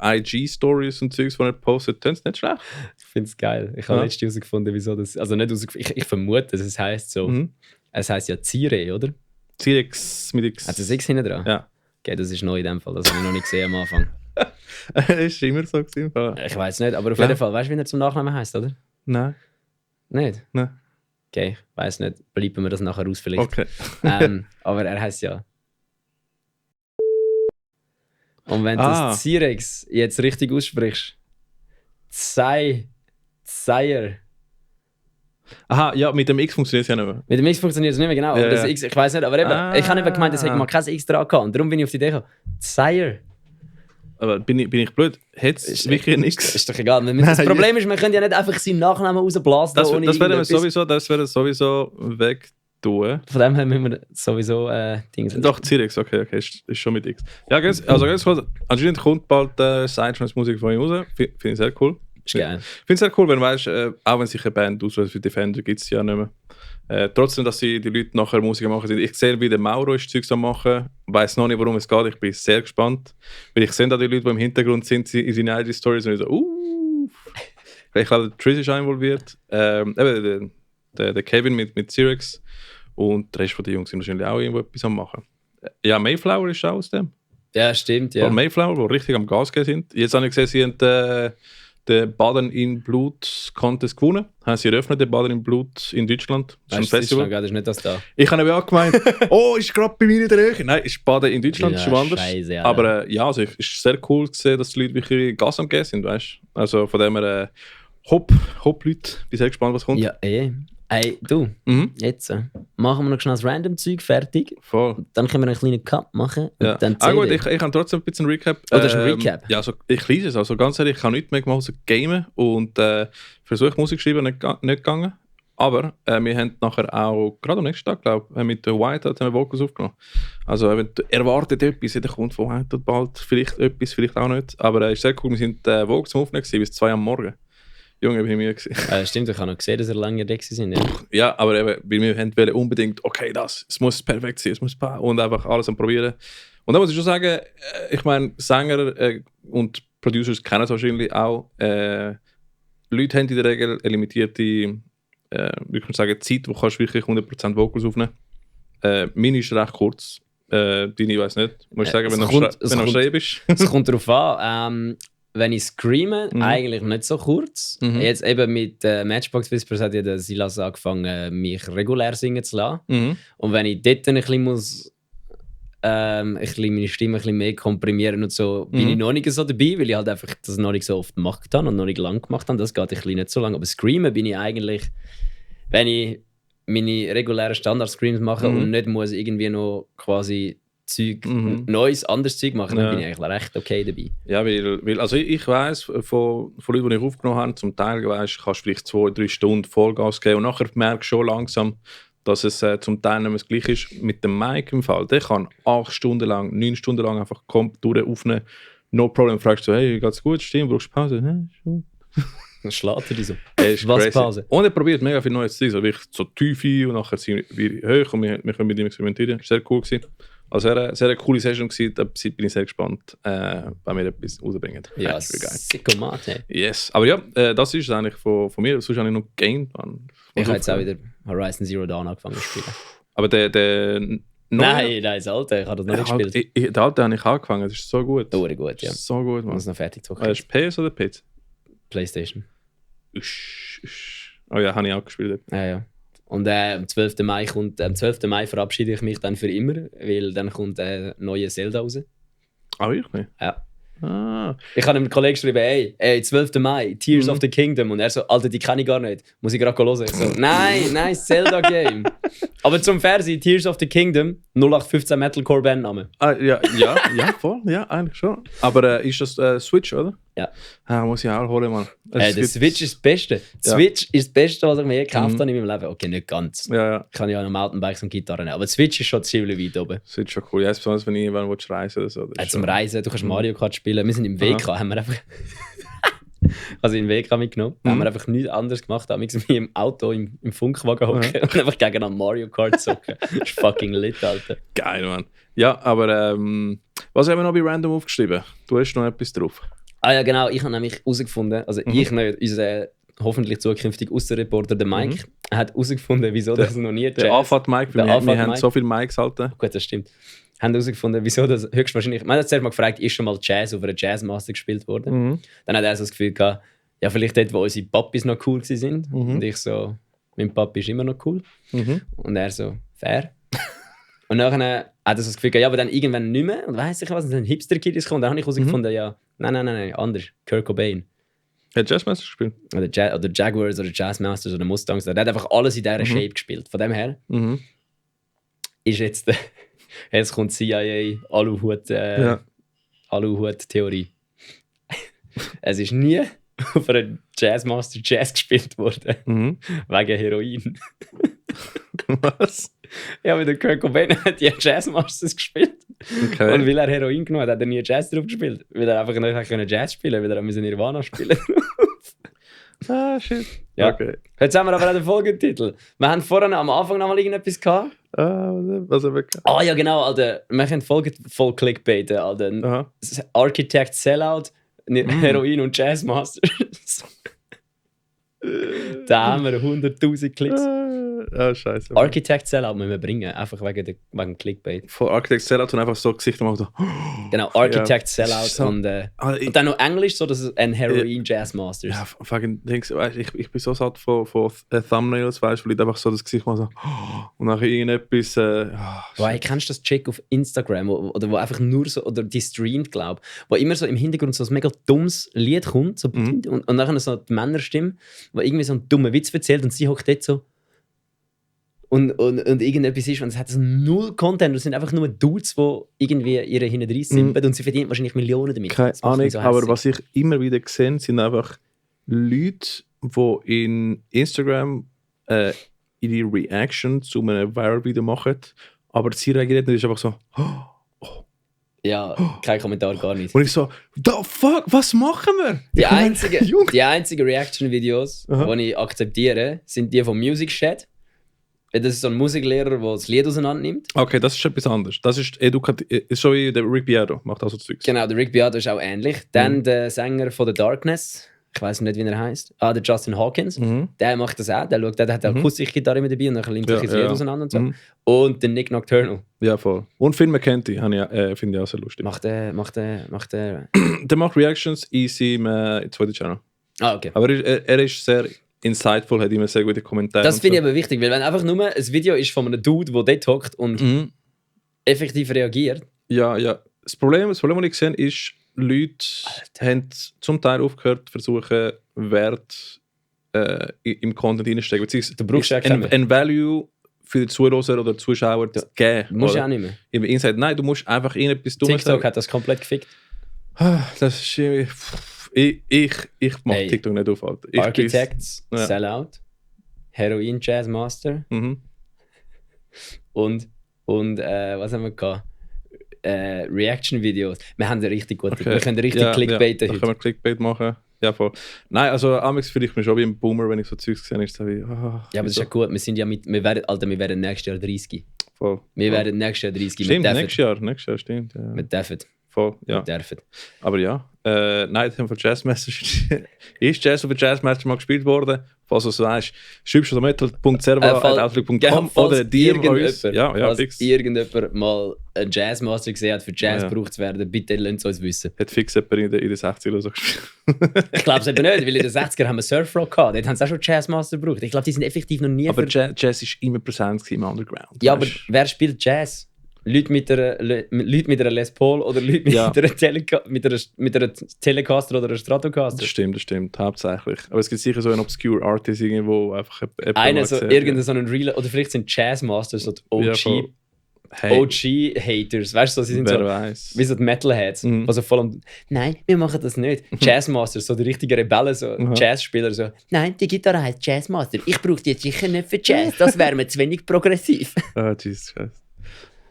IG-Stories und Zeugs, die er postet, tun es nicht schlecht. Ich finde es geil. Ich habe letztens herausgefunden, wieso das... Also nicht herausgefunden, ich vermute, dass es heisst so... Es heisst ja Cire, oder? Cyrex mit X. Hat es X hinten dran? Ja. Okay, das ist neu in dem Fall. Das habe ich noch nicht gesehen am Anfang. Das ist immer so gewesen. Ich weiß nicht, aber auf jeden Fall. Weißt du, wie er zum Nachnamen heisst, oder? Nein. Nicht? Nein. Okay, ich weiß nicht. Bleiben wir das nachher aus vielleicht. Okay. Aber er heißt ja. Und wenn du das Cyrex jetzt richtig aussprichst, Sire. Aha, ja, mit dem X funktioniert es ja nicht mehr. Mit dem X funktioniert es nicht mehr, genau. Ja, aber das ja. X, ich weiß nicht, aber eben, ich habe eben gemeint, es hätte mal kein X dran gehabt. Und darum bin ich auf die Idee gekommen. Sire. Aber bin ich blöd? Hätte es wirklich ein X? Ist doch egal. Das Problem ist, wir können ja nicht einfach seinen Nachnamen rausblasen. Das werden wir sowieso wegtun. Von dem her müssen wir sowieso Dinge. Doch, Cyrex, okay, ist schon mit X. Ja, ganz kurz, anscheinend kommt bald Psytrance-Musik von ihm raus. Finde ich sehr cool. Ist geil. Ich finde es sehr cool, wenn du weißt, auch wenn sich eine Band auswählt für Defender, gibt es ja nicht mehr. Trotzdem, dass die Leute nachher Musik machen sind. Ich sehe, wie der Mauro ist Zeugs am machen. Ich weiß noch nicht, worum es geht. Ich bin sehr gespannt. Weil ich sehe da die Leute, die im Hintergrund sind in seinen IG-Stories und ich so, Ich glaube, der Triss ist auch involviert. Eben der Kevin mit Cyrex. Und der Rest der Jungs sind wahrscheinlich auch irgendwo etwas am machen. Ja, Mayflower ist auch aus dem. Ja, stimmt, ja. Von Mayflower, die richtig am Gas gehen sind. Jetzt habe ich gesehen, sie haben den Baden in Blut Contest gewonnen. Haben sie eröffnet, den Baden in Blut in Deutschland. Das ist ein Festival. Das ist nicht das da. Ich habe aber auch gemeint, ist gerade bei mir in der Nähe. Nein, ist Baden in Deutschland, Ja, ist schon anders. Scheisse, ja, aber ja, also, es ist sehr cool zu sehen, dass die Leute wirklich Gas am Gehen sind, weißt du? Also von dem her, Hopp-Leute. Bin sehr gespannt, was kommt. Ja, Hey, du, jetzt machen wir noch schnell das Random-Zeug fertig. Voll. Dann können wir einen kleinen Cut machen. Und Ja. dann Gut, ich habe trotzdem ein bisschen Recap. Das ist ein Recap? Ja, also, ich lese es. Also ganz ehrlich, ich habe nichts mehr gemacht außer gamen und versucht Musik schreiben, nicht gegangen. Aber wir haben nachher auch, gerade am nächsten Tag, glaube ich, mit der Whiteout haben wir Vocals aufgenommen. Also erwartet etwas, der kommt von Whiteout bald, vielleicht etwas, vielleicht auch nicht. Aber ist sehr cool, wir sind Vocals zum Aufnehmen bis 2 am Morgen. Junge, bin ich müde gewesen. Stimmt, ich habe noch gesehen, dass ihr lange weg sind. Ja. Ja, aber eben, weil wir wollten unbedingt, okay, es muss perfekt sein, es muss und einfach alles am Probieren. Und da muss ich schon sagen, ich meine, Sänger und Producers kennen es wahrscheinlich auch. Leute haben in der Regel eine limitierte, wie kann ich sagen, Zeit, wo kannst du wirklich 100% Vocals aufnehmen. Meine ist recht kurz. Deine, ich weiß nicht. Du musst sagen, wenn du am Schreiben bist. Es kommt darauf an. Wenn ich screame, eigentlich nicht so kurz. Jetzt eben mit Matchbox Whispers hat ja der Silas angefangen, mich regulär singen zu lassen. Und wenn ich dort ein bisschen muss, meine Stimme ein bisschen mehr komprimieren und so, bin ich noch nicht so dabei, weil ich halt einfach das noch nicht so oft gemacht habe und noch nicht lang gemacht habe. Das geht ein bisschen nicht so lange. Aber screamen bin ich eigentlich, wenn ich meine regulären Standard-Screams mache und nicht muss irgendwie noch quasi Zeug, neues, anderes Zeug machen, dann bin ich eigentlich recht okay dabei. Ja, weil also ich weiss, von Leuten, die ich aufgenommen habe, zum Teil kannst du vielleicht 2-3 Stunden Vollgas geben und nachher merkst du schon langsam, dass es zum Teil nicht mehr das Gleiche ist. Mit dem Mic im Fall, der kann 8 Stunden lang, 9 Stunden lang einfach durch aufnehmen, no problem. Fragst du, hey, geht's gut, stimmt, brauchst du Pause? Dann schlägt er dich so. Was crazy. Pause? Und er probiert mega viel Neues zu sein, so wirklich so Tiefe und nachher sind wir hoch und wir können mit ihm experimentieren. Das war sehr cool gewesen. Also sehr eine coole Session gewesen, da bin ich sehr gespannt, wenn wir etwas rausbringen. Ja, Sickomate. Yes, aber ja, das ist es eigentlich von mir, sonst habe ich noch gegamed. Ich habe jetzt auch wieder Horizon Zero Dawn angefangen zu spielen. Aber der Nein, das Alte, ich habe das noch nicht gespielt. Der Alte habe ich angefangen, das ist so gut. Gut, ja. So gut, Man Mann. muss noch fertig zocken. Ist PS oder PC? PlayStation. Oh ja, habe ich auch gespielt. Ja. Und am 12. Mai verabschiede ich mich dann für immer, weil dann kommt ein neuer Zelda raus. Ah, wirklich? Ja. Ah. Ich habe einem Kollegen geschrieben, ey, 12. Mai, Tears of the Kingdom. Und er so, Alter, die kenne ich gar nicht. Muss ich gerade hören? Ich so, nein, Zelda-Game. Aber zum Fernsehen, Tears of the Kingdom, 0815 Metalcore-Bandname. Ah, ja, voll, ja, eigentlich schon. Aber ist das Switch, oder? Ja. Muss ich auch holen, Mann. Der Switch ist das Beste. Ja. Switch ist das Beste, was ich mir je gekauft habe in meinem Leben. Okay, nicht ganz. Ja. Ich kann ja noch Mountainbikes und Gitarren nehmen. Aber Switch ist schon ziemlich weit oben. Switch ist schon cool. Ja, besonders wenn ich irgendwann reisen oder so. Zum Reisen, du kannst Mario Kart spielen. Wir sind im WK, haben wir einfach... Also in den WK mitgenommen. Haben wir einfach nichts anderes gemacht, als wie im Auto, im Funkwagen hocken und einfach gegeneinander Mario Kart zocken. Das ist fucking lit, Alter. Geil, Mann. Ja, aber was haben wir noch bei Random aufgeschrieben? Du hast noch etwas drauf. Ah ja, genau. Ich habe nämlich herausgefunden, also ich nicht, unser hoffentlich zukünftig Aussenreporter, der Mike, hat herausgefunden, wieso das noch nie Jazz... Der Anfahrt-Mike, wir haben so viele Mikes, Alter. Gut, das stimmt. Haben herausgefunden, wieso das höchstwahrscheinlich... Man hat zuerst mal gefragt, ist schon mal Jazz auf einer Jazzmaster gespielt worden? Dann hat er so das Gefühl gehabt, ja, vielleicht dort, wo unsere Papis noch cool waren. Und ich so, mein Papi ist immer noch cool. Und er so, fair. Und dann hat er so das Gefühl gehabt, ja, aber dann irgendwann nicht mehr. Und weiss ich was, dann sind Hipster-Kiddies gekommen. Dann habe ich herausgefunden, ja, nein, anders. Kurt Cobain. Hat Jazzmaster gespielt? Oder Jaguars oder Jazzmasters oder Mustangs. Der hat einfach alles in dieser Shape gespielt. Von dem her ist jetzt... Jetzt kommt CIA Aluhut-Theorie. Es ist nie auf einer Jazzmaster Jazz gespielt worden. Wegen Heroin. Was? Ja, weil der Kurt Cobain hat ja Jazzmasters gespielt. Okay. Und weil er Heroin genommen hat, hat er nie Jazz drauf gespielt. Weil er einfach nicht Jazz spielen konnte, weil er Nirvana spielen Shit. Ja. Okay. Jetzt haben wir aber auch den Folgetitel. Wir haben vorhin am Anfang noch mal irgendetwas gehabt. Was haben wir gehabt? Ah ja, genau, Alter. Wir können voll Clickbaiten, Alter. Architect Sellout, Heroin und Jazzmasters. Da haben wir 100'000 Klicks. Ja, scheiße. Architect Sellout müssen wir bringen, einfach wegen Clickbait. Von Architect Sellout und einfach so Gesichter machen. So. Genau, Architect Sellout so, und dann noch Englisch, so dass es ein Heroin Jazz Masters. Ja, fucking Dings, weißt, ich bin so satt von Thumbnails, weißt du, weil ich einfach so das Gesicht mal so und nachher irgendetwas. Boah, kennst du das Chick auf Instagram, wo einfach nur so, oder die streamt, glaube ich, wo immer so im Hintergrund so ein mega dummes Lied kommt so, und nachher so die Männerstimme, die irgendwie so einen dummen Witz erzählt und sie hockt dort so. Und irgendetwas ist, und es hat so null Content. Es sind einfach nur Dudes, die irgendwie ihre hinten drin sind und sie verdienen wahrscheinlich Millionen damit. Keine Ahnung, so aber was ich immer wieder sehe, sind einfach Leute, die in Instagram ihre Reaction zu einem Viral-Video machen, aber sie reagieren nicht, ist einfach so ja, kein Kommentar, gar nichts. Und ich so, the fuck, was machen wir? Die einzigen Reaction-Videos, die ich akzeptiere, sind die von Music Shed. Das ist so ein Musiklehrer, der das Lied auseinander nimmt. Okay, das ist etwas anderes. Das ist ist so wie der Rick Beato, macht auch so Zeugs. Genau, der Rick Beato ist auch ähnlich. Dann der Sänger von The Darkness, ich weiß nicht, wie er heißt. Der Justin Hawkins, der macht das auch. Der hat eine Akustikgitarre mit dabei und dann nimmt er das Lied auseinander und so. Und der Nick Nocturnal. Ja, voll. Und Finn McKenty, finde ich auch sehr lustig. Macht der... Der macht Reactions in seinem zweiten Channel. Ah, okay. Aber er ist sehr insightful, hat immer sehr gute Kommentare. Das finde ich aber wichtig, weil wenn einfach nur ein Video ist von einem Dude, der dort hockt und effektiv reagiert. Ja. Das Problem, was ich sehe, ist, Leute haben zum Teil aufgehört, versuchen, Wert im Content reinzustecken. Du brauchst ja ein Value für die Zuhörer oder Zuschauer zu geben. Du musst ja auch nicht mehr. Im Inside, nein, du musst einfach irgendetwas tun. TikTok hat das komplett gefickt. Das ist irgendwie... Ich mache TikTok nicht auf. Architects, Sellout, Heroin Jazz Master und was haben wir gehabt? Reaction-Videos. Wir haben richtig gut. Okay. Wir können richtig Clickbait heute. Da können wir Clickbait machen. Ja, voll. Nein, also amigs fühle ich mich schon wie ein Boomer, wenn ich so Zeugs sehe. Ist so wie, ja, aber das ist ja gut. Wir werden nächstes Jahr 30. Voll. Wir werden nächstes Jahr 30. Stimmt, nächstes Jahr stimmt. Ja. Mit David. Voll, ja. Aber ja, nein, das haben von Jazzmaster ist Jazz auf Jazzmaster mal gespielt worden. Falls du so weißt, schreibst du so metal.serva@outlook.com oder dir falls irgendjemand mal einen Jazzmaster gesehen hat, für Jazz gebraucht zu werden, bitte lasst uns wissen. Hat fix jemand in den 60er oder so gespielt? Ich glaube es eben nicht, weil in den 60er haben wir Surfrock gehabt. Dort haben sie auch schon Jazzmaster gebraucht. Ich glaube, die sind effektiv noch nie... Aber Jazz war immer präsent im Underground. Ja, aber wer spielt Jazz? Leute mit einer Les Paul oder Leute mit einer Telecaster oder einer Stratocaster. Das stimmt, hauptsächlich. Aber es gibt sicher so einen obscure Artist irgendwo, einfach einer so irgendeinen so einen Real, oder vielleicht sind Jazzmasters so die OG-Haters, weißt du, so, sie sind so wie so die Metalheads, also voll nein, wir machen das nicht. Jazzmasters, so die richtigen Rebellen, so Jazzspieler, so nein, die Gitarre heißt Jazzmaster, ich brauche die jetzt sicher nicht für Jazz, das wäre mir zu wenig progressiv. Jesus Christ.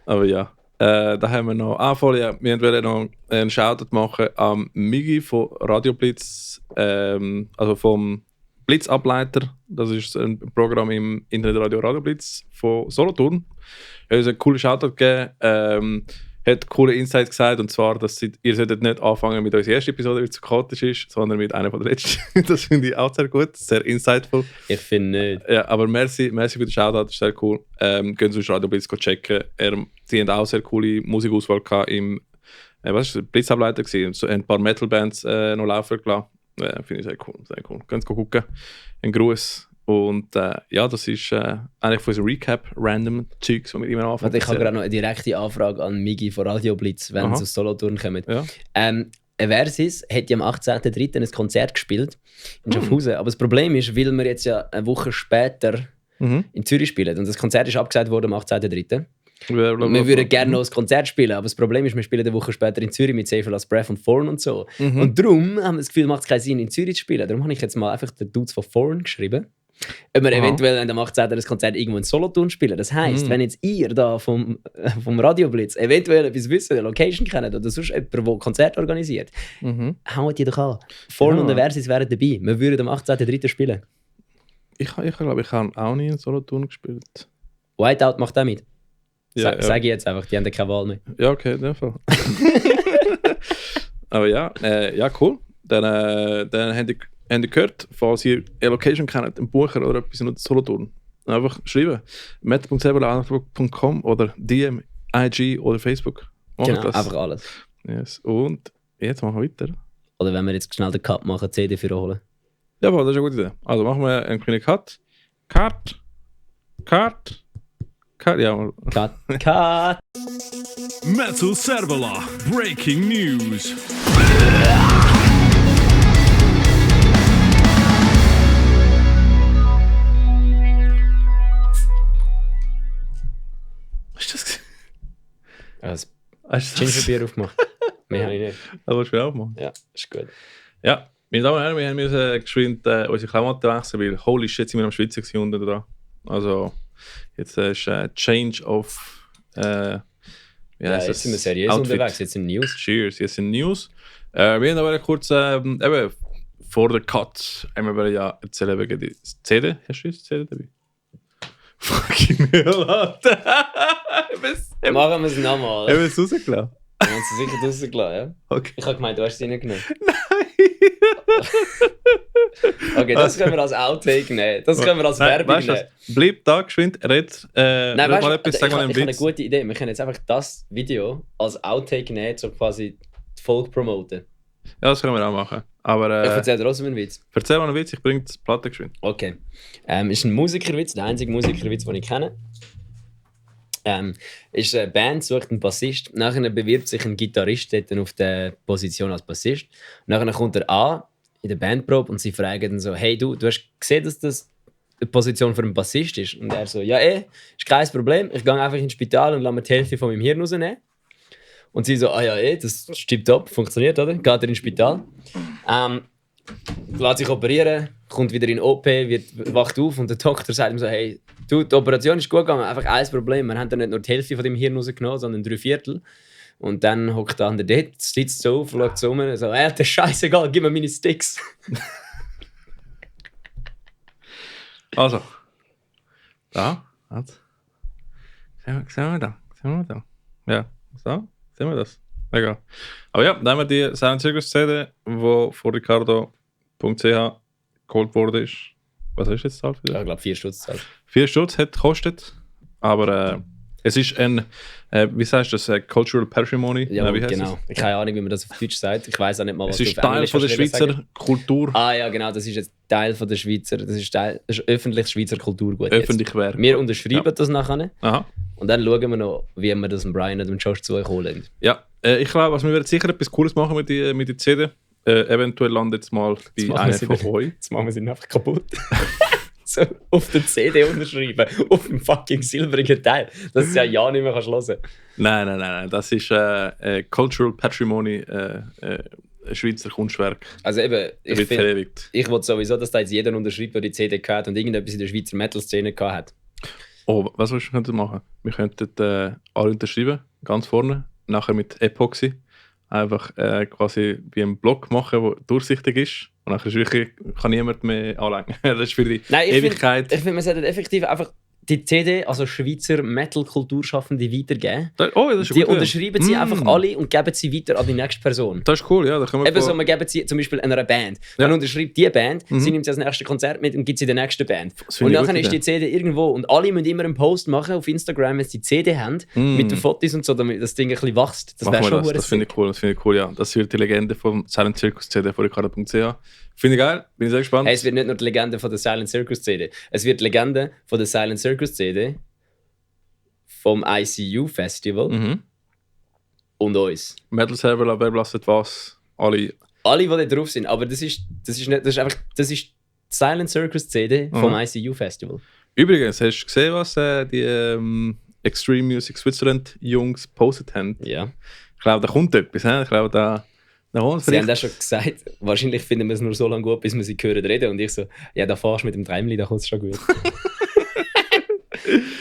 Aber ja, da haben wir noch... wir wollten noch einen Shoutout machen an Migi von Radio Blitz, also vom Blitzableiter. Das ist ein Programm im Internetradio Radio Blitz von Solothurn. Er hat uns einen coolen Shoutout gegeben, hat coole Insights gesagt, und zwar, dass ihr solltet nicht anfangen mit unserer ersten Episode, weil es zu chaotisch ist, sondern mit einer von der letzten. Das finde ich auch sehr gut, sehr insightful. Ich finde nicht. Ja, aber merci für den Shoutout, das ist sehr cool. Gehen Sie Radio Blitz checken. Sie haben auch sehr coole Musikauswahl gehabt im Blitzableiter gewesen. So ein paar Metal-Bands noch laufen gelassen. Finde ich sehr cool. Gehen Sie gucken. Ein Gruß. Und ja, das ist eigentlich von unserem Recap-Random-Zeugs, die wir immer anfangen. Ich habe gerade noch eine direkte Anfrage an Migi von Radio Blitz, wenn sie aus Solothurn kommen. Ja. Versis hat ja am 18.03. ein Konzert gespielt in Schaffhausen. Aber das Problem ist, weil wir jetzt ja eine Woche später in Zürich spielen. Und das Konzert ist abgesagt worden am 18.03. Wir würden gerne noch ein Konzert spielen, aber das Problem ist, wir spielen eine Woche später in Zürich mit Safer Last Breath und Foreign und so. Und darum haben wir das Gefühl, macht es keinen Sinn, in Zürich zu spielen. Darum habe ich jetzt mal einfach den Dudes von Foreign geschrieben. Ob wir eventuell am 18. das Konzert irgendwo in Solothurn spielen. Das heisst, wenn jetzt ihr da vom Radio Blitz eventuell etwas wisst, eine Location kennt oder sonst jemand, der Konzert organisiert, haut die doch an. Foreign und der Versis wären dabei. Wir würden am 18.03. spielen. Ich glaube, ich habe auch nie in Solothurn gespielt. Whiteout macht auch mit. Ja, Sag ich jetzt einfach, die haben ja keine Wahl mehr. Ja, okay, in dem Fall. Aber ja, cool. Dann habt ihr gehört, falls ihr eine Location kennt, einen Bucher oder etwas in Solothurn, einfach schreiben. matt.sebel@outlook.com oder DM, IG oder Facebook. Macht Genau, das. einfach alles. Yes. Und jetzt machen wir weiter. Oder wenn wir jetzt schnell den Cut machen, CD für holen. Ja, das ist eine gute Idee. Also machen wir einen kleinen Cut. Cut. Ja, Cut! Metal Servola, breaking news. was ist das? Das Hast du das? Gingerbier aufgemacht. Mehr habe ich nicht. Das willst du mir auch machen. Ja, ist gut. Ja, meine Damen und Herren, wir müssen geschwind unsere Klamotten wechseln, weil holy shit sind wir am Schwitzen gewesen unten dran. Also, jetzt ist Change of... Ja, jetzt sind wir seriös Outfit. unterwegs, jetzt sind News. Cheers, jetzt sind News. Wir haben aber kurz, eben, vor der Cut, haben wir ja erzählen wegen der CD. Hast du die CD dabei? Fucking hell, Alter. Machen wir es nochmal. Haben wir es rausgelassen? Wir haben es sicher rausgelassen, ja? Okay. Ich habe gemeint, du hast es reingenommen. Okay, das können wir als Outtake nehmen. Das können wir als Werbung weißt du nehmen. was? Bleib da geschwind, red Nein, red weißt mal du, etwas, ich sag mal habe einen eine Witz. gute Idee. Wir können jetzt einfach das Video als Outtake nehmen, so quasi die Folge promoten. Ja, das können wir auch machen. Aber Ich erzähle trotzdem einen Witz. erzähl mal einen Witz, ich bringe die Platte geschwind. Okay. Ist ein Musikerwitz, der einzige Musikerwitz, den ich kenne. Ist eine Band, sucht einen Bassist. Nachher bewirbt sich ein Gitarrist dort auf der Position als Bassist. Und nachher kommt er an in der Bandprobe und sie fragen dann so: Hey, du hast gesehen, dass das die Position für einen Bassist ist? Und er so: Ja, ist kein Problem. Ich gehe einfach ins Spital und lasse mir die Hälfte von meinem Hirn rausnehmen. Und sie so: Ah ja, das stimmt ab, funktioniert, oder? Geht er ins Spital. Lässt sich operieren, kommt wieder in OP, wacht auf und der Doktor sagt ihm so: Hey, du, die Operation ist gut gegangen, einfach ein Problem. Wir haben da nicht nur die Hälfte von dem Hirn rausgenommen, sondern 3/4. Und dann hockt der andere dort, sitzt so auf, schaut so um und so: das ist scheißegal, gib mir meine Sticks. Also. Da. Halt. Sehen wir da. Ja. So. Sehen wir das. Egal. Aber ja, dann haben wir die Silent Circus CD, die von Ricardo.ch geholt wurde. Was ist jetzt Zahl für Ja, das? ich glaube 4 Stutz zahlt. 4 Stutz hat gekostet. Aber es ist ein, wie sagst du das, Cultural Patrimony? Ja, wie heißt genau. Ich habe keine Ahnung, wie man das auf Deutsch sagt. Ich weiß auch nicht mal, was Es ist du auf Teil Englisch von der wahrscheinlich Schweizer sagen. Kultur. Ah ja, genau, das ist jetzt Teil von der Schweizer, das ist öffentliches Schweizer Kulturgut. Öffentlich wäre. Wir unterschreiben das nachher Aha. und dann schauen wir noch, wie wir das dem Brian und dem Josh zu euch holen. Ja, ich glaube, also wir werden sicher etwas Cooles machen mit der CD. Eventuell landet es mal bei machen einer sie von nicht. euch. Jetzt machen wir sie einfach kaputt. So, auf der CD unterschreiben, auf dem fucking silbrigen Teil, dass du ja nicht mehr hören kannst. Nein. Das ist Cultural Patrimony, Schweizer Kunstwerk. Also eben, Er ich wird finde, verewigt. ich will sowieso, dass da jetzt jeder unterschreibt, der die CD gehört und irgendetwas in der Schweizer Metal-Szene gehabt hat. Oh, was könnten wir machen? Wir könnten alle unterschreiben, ganz vorne, nachher mit Epoxy. Einfach quasi wie einen Block machen, der durchsichtig ist. Und dann ist wirklich, kann niemand mehr anlegen. Das ist für die Nein, Ewigkeit. Ich finde, man sollte effektiv einfach die CD, also Schweizer Metal-Kulturschaffende, weitergeben. Oh, das ist Die gut. unterschreiben sie einfach alle und geben sie weiter an die nächste Person. Das ist cool, ja. Da können wir Eben so, man gibt sie zum Beispiel einer Band. Dann unterschreibt die Band, sie nimmt sie als nächstes Konzert mit und gibt sie der nächsten Band. finde Und ich eine nachher gute ist die CD irgendwo und alle müssen immer einen Post machen auf Instagram, wenn sie die CD haben, mit den Fotos und so, damit das Ding ein bisschen wächst. Das wäre schon das finde ich cool, ja. Das wird die Legende vom Silent Circus CD von Ricardo.ch. Finde ich geil, bin ich sehr gespannt. Hey, es wird nicht nur die Legende von der Silent Circus CD, es wird die Legende von der Silent Circus CD vom ICU Festival und uns. Metal Server, wer blastet was? Alle. Alle, die da drauf sind, aber das ist die Silent Circus CD vom ICU Festival. Übrigens, hast du gesehen, was die Extreme Music Switzerland Jungs gepostet haben? Ja. Ich glaube, da kommt etwas. He? Ich glaube, da kommt Sie haben vielleicht. das schon gesagt, wahrscheinlich finden wir es nur so lange gut, bis wir sie hören reden. Und ich so, ja, da fahrst du mit dem Träumli, da kommt es schon gut.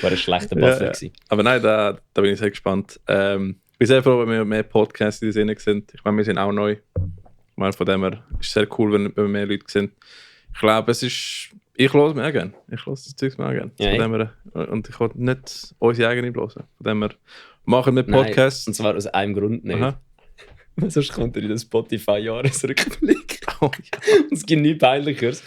War ein schlechter Buffer gewesen. Aber nein, da bin ich sehr gespannt. Ich bin sehr froh, wenn wir mehr Podcasts in der Sinne sind. Ich meine, wir sind auch neu. Ich meine, von dem her ist es sehr cool, wenn wir mehr Leute sind. Ich glaube, ich höre mehr gerne. Ich höre das Zeug mehr gerne. Ja, Von dem her, und ich will nicht unsere eigene hören. Von dem her machen wir Podcasts. Nein, und zwar aus einem Grund nicht. Aha. Sonst kommt er in den Spotify-Jahresrückblick. Oh, Es gibt nichts Peinlicheres.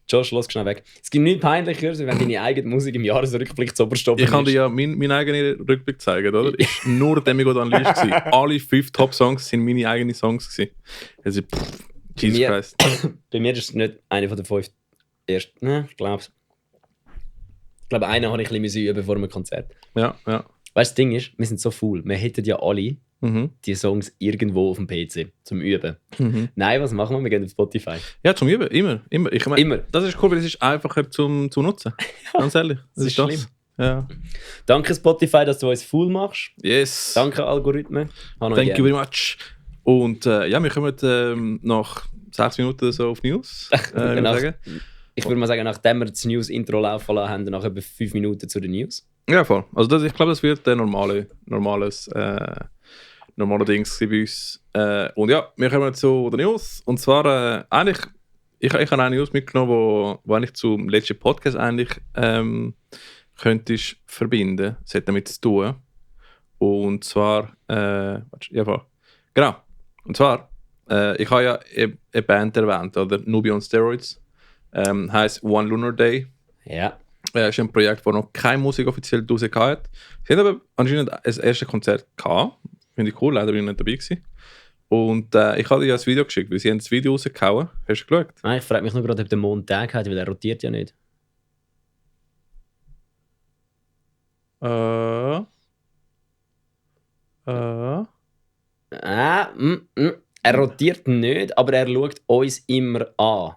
Josh, lass schnell weg. Es gibt nichts Peinlicheres, wenn deine eigene Musik im Jahresrückblick zu oberst oben Ich kann dir ist. ja meinen eigenen Rückblick zeigen, oder? Ist nur Demigo dann List gewesen. Alle 5 Top-Songs sind meine eigenen Songs gewesen. Also, Jesus mir- Christ. Bei mir ist es nicht eine von den 5 ersten. Ne, ich glaube es. Ich glaube, einen habe ich ein bisschen üben vor einem Konzert. Ja, ja. Weißt du, das Ding ist, wir sind so faul. Wir hätten ja alle Mhm. die Songs irgendwo auf dem PC zum Üben. Mhm. Nein, was machen wir? Wir gehen auf Spotify. Ja, zum Üben, immer. Ich meine, Immer. das ist cool, weil es ist einfacher zum nutzen. Ganz ehrlich. das ist schlimm. Ja. Danke Spotify, dass du uns faul machst. Yes. Danke Algorithmen. Habe Thank euch you gern. very much. Und ja, wir kommen nach 6 Minuten oder so auf News. Genau. Sagen. Ich würde mal sagen, nachdem wir das News-Intro laufen lassen haben, nach etwa 5 Minuten zu den News. Ja, voll. Also ich glaube, das wird der normale Dings sein bei uns. Und ja, wir kommen zu den News. Und zwar eigentlich, ich habe eine News mitgenommen, wo eigentlich zum letzten Podcast eigentlich könntest verbinden. Es hat damit zu tun. Und zwar, ja voll. Genau. Und zwar, ich habe ja eine Band erwähnt, oder Nubia on Steroids. Heißt One Lunar Day. Ja. Ist ein Projekt, das noch keine Musik offiziell rausgekommen hat. Sie haben aber anscheinend ein erstes Konzert gehabt. Finde ich cool, leider bin ich nicht dabei gewesen. Und ich habe dir ja ein Video geschickt, weil sie haben das Video rausgehauen. Hast du geschaut? Nein, ich frage mich nur gerade, ob der Mond Tag hat, weil er rotiert ja nicht. Er rotiert nicht, aber er schaut uns immer an.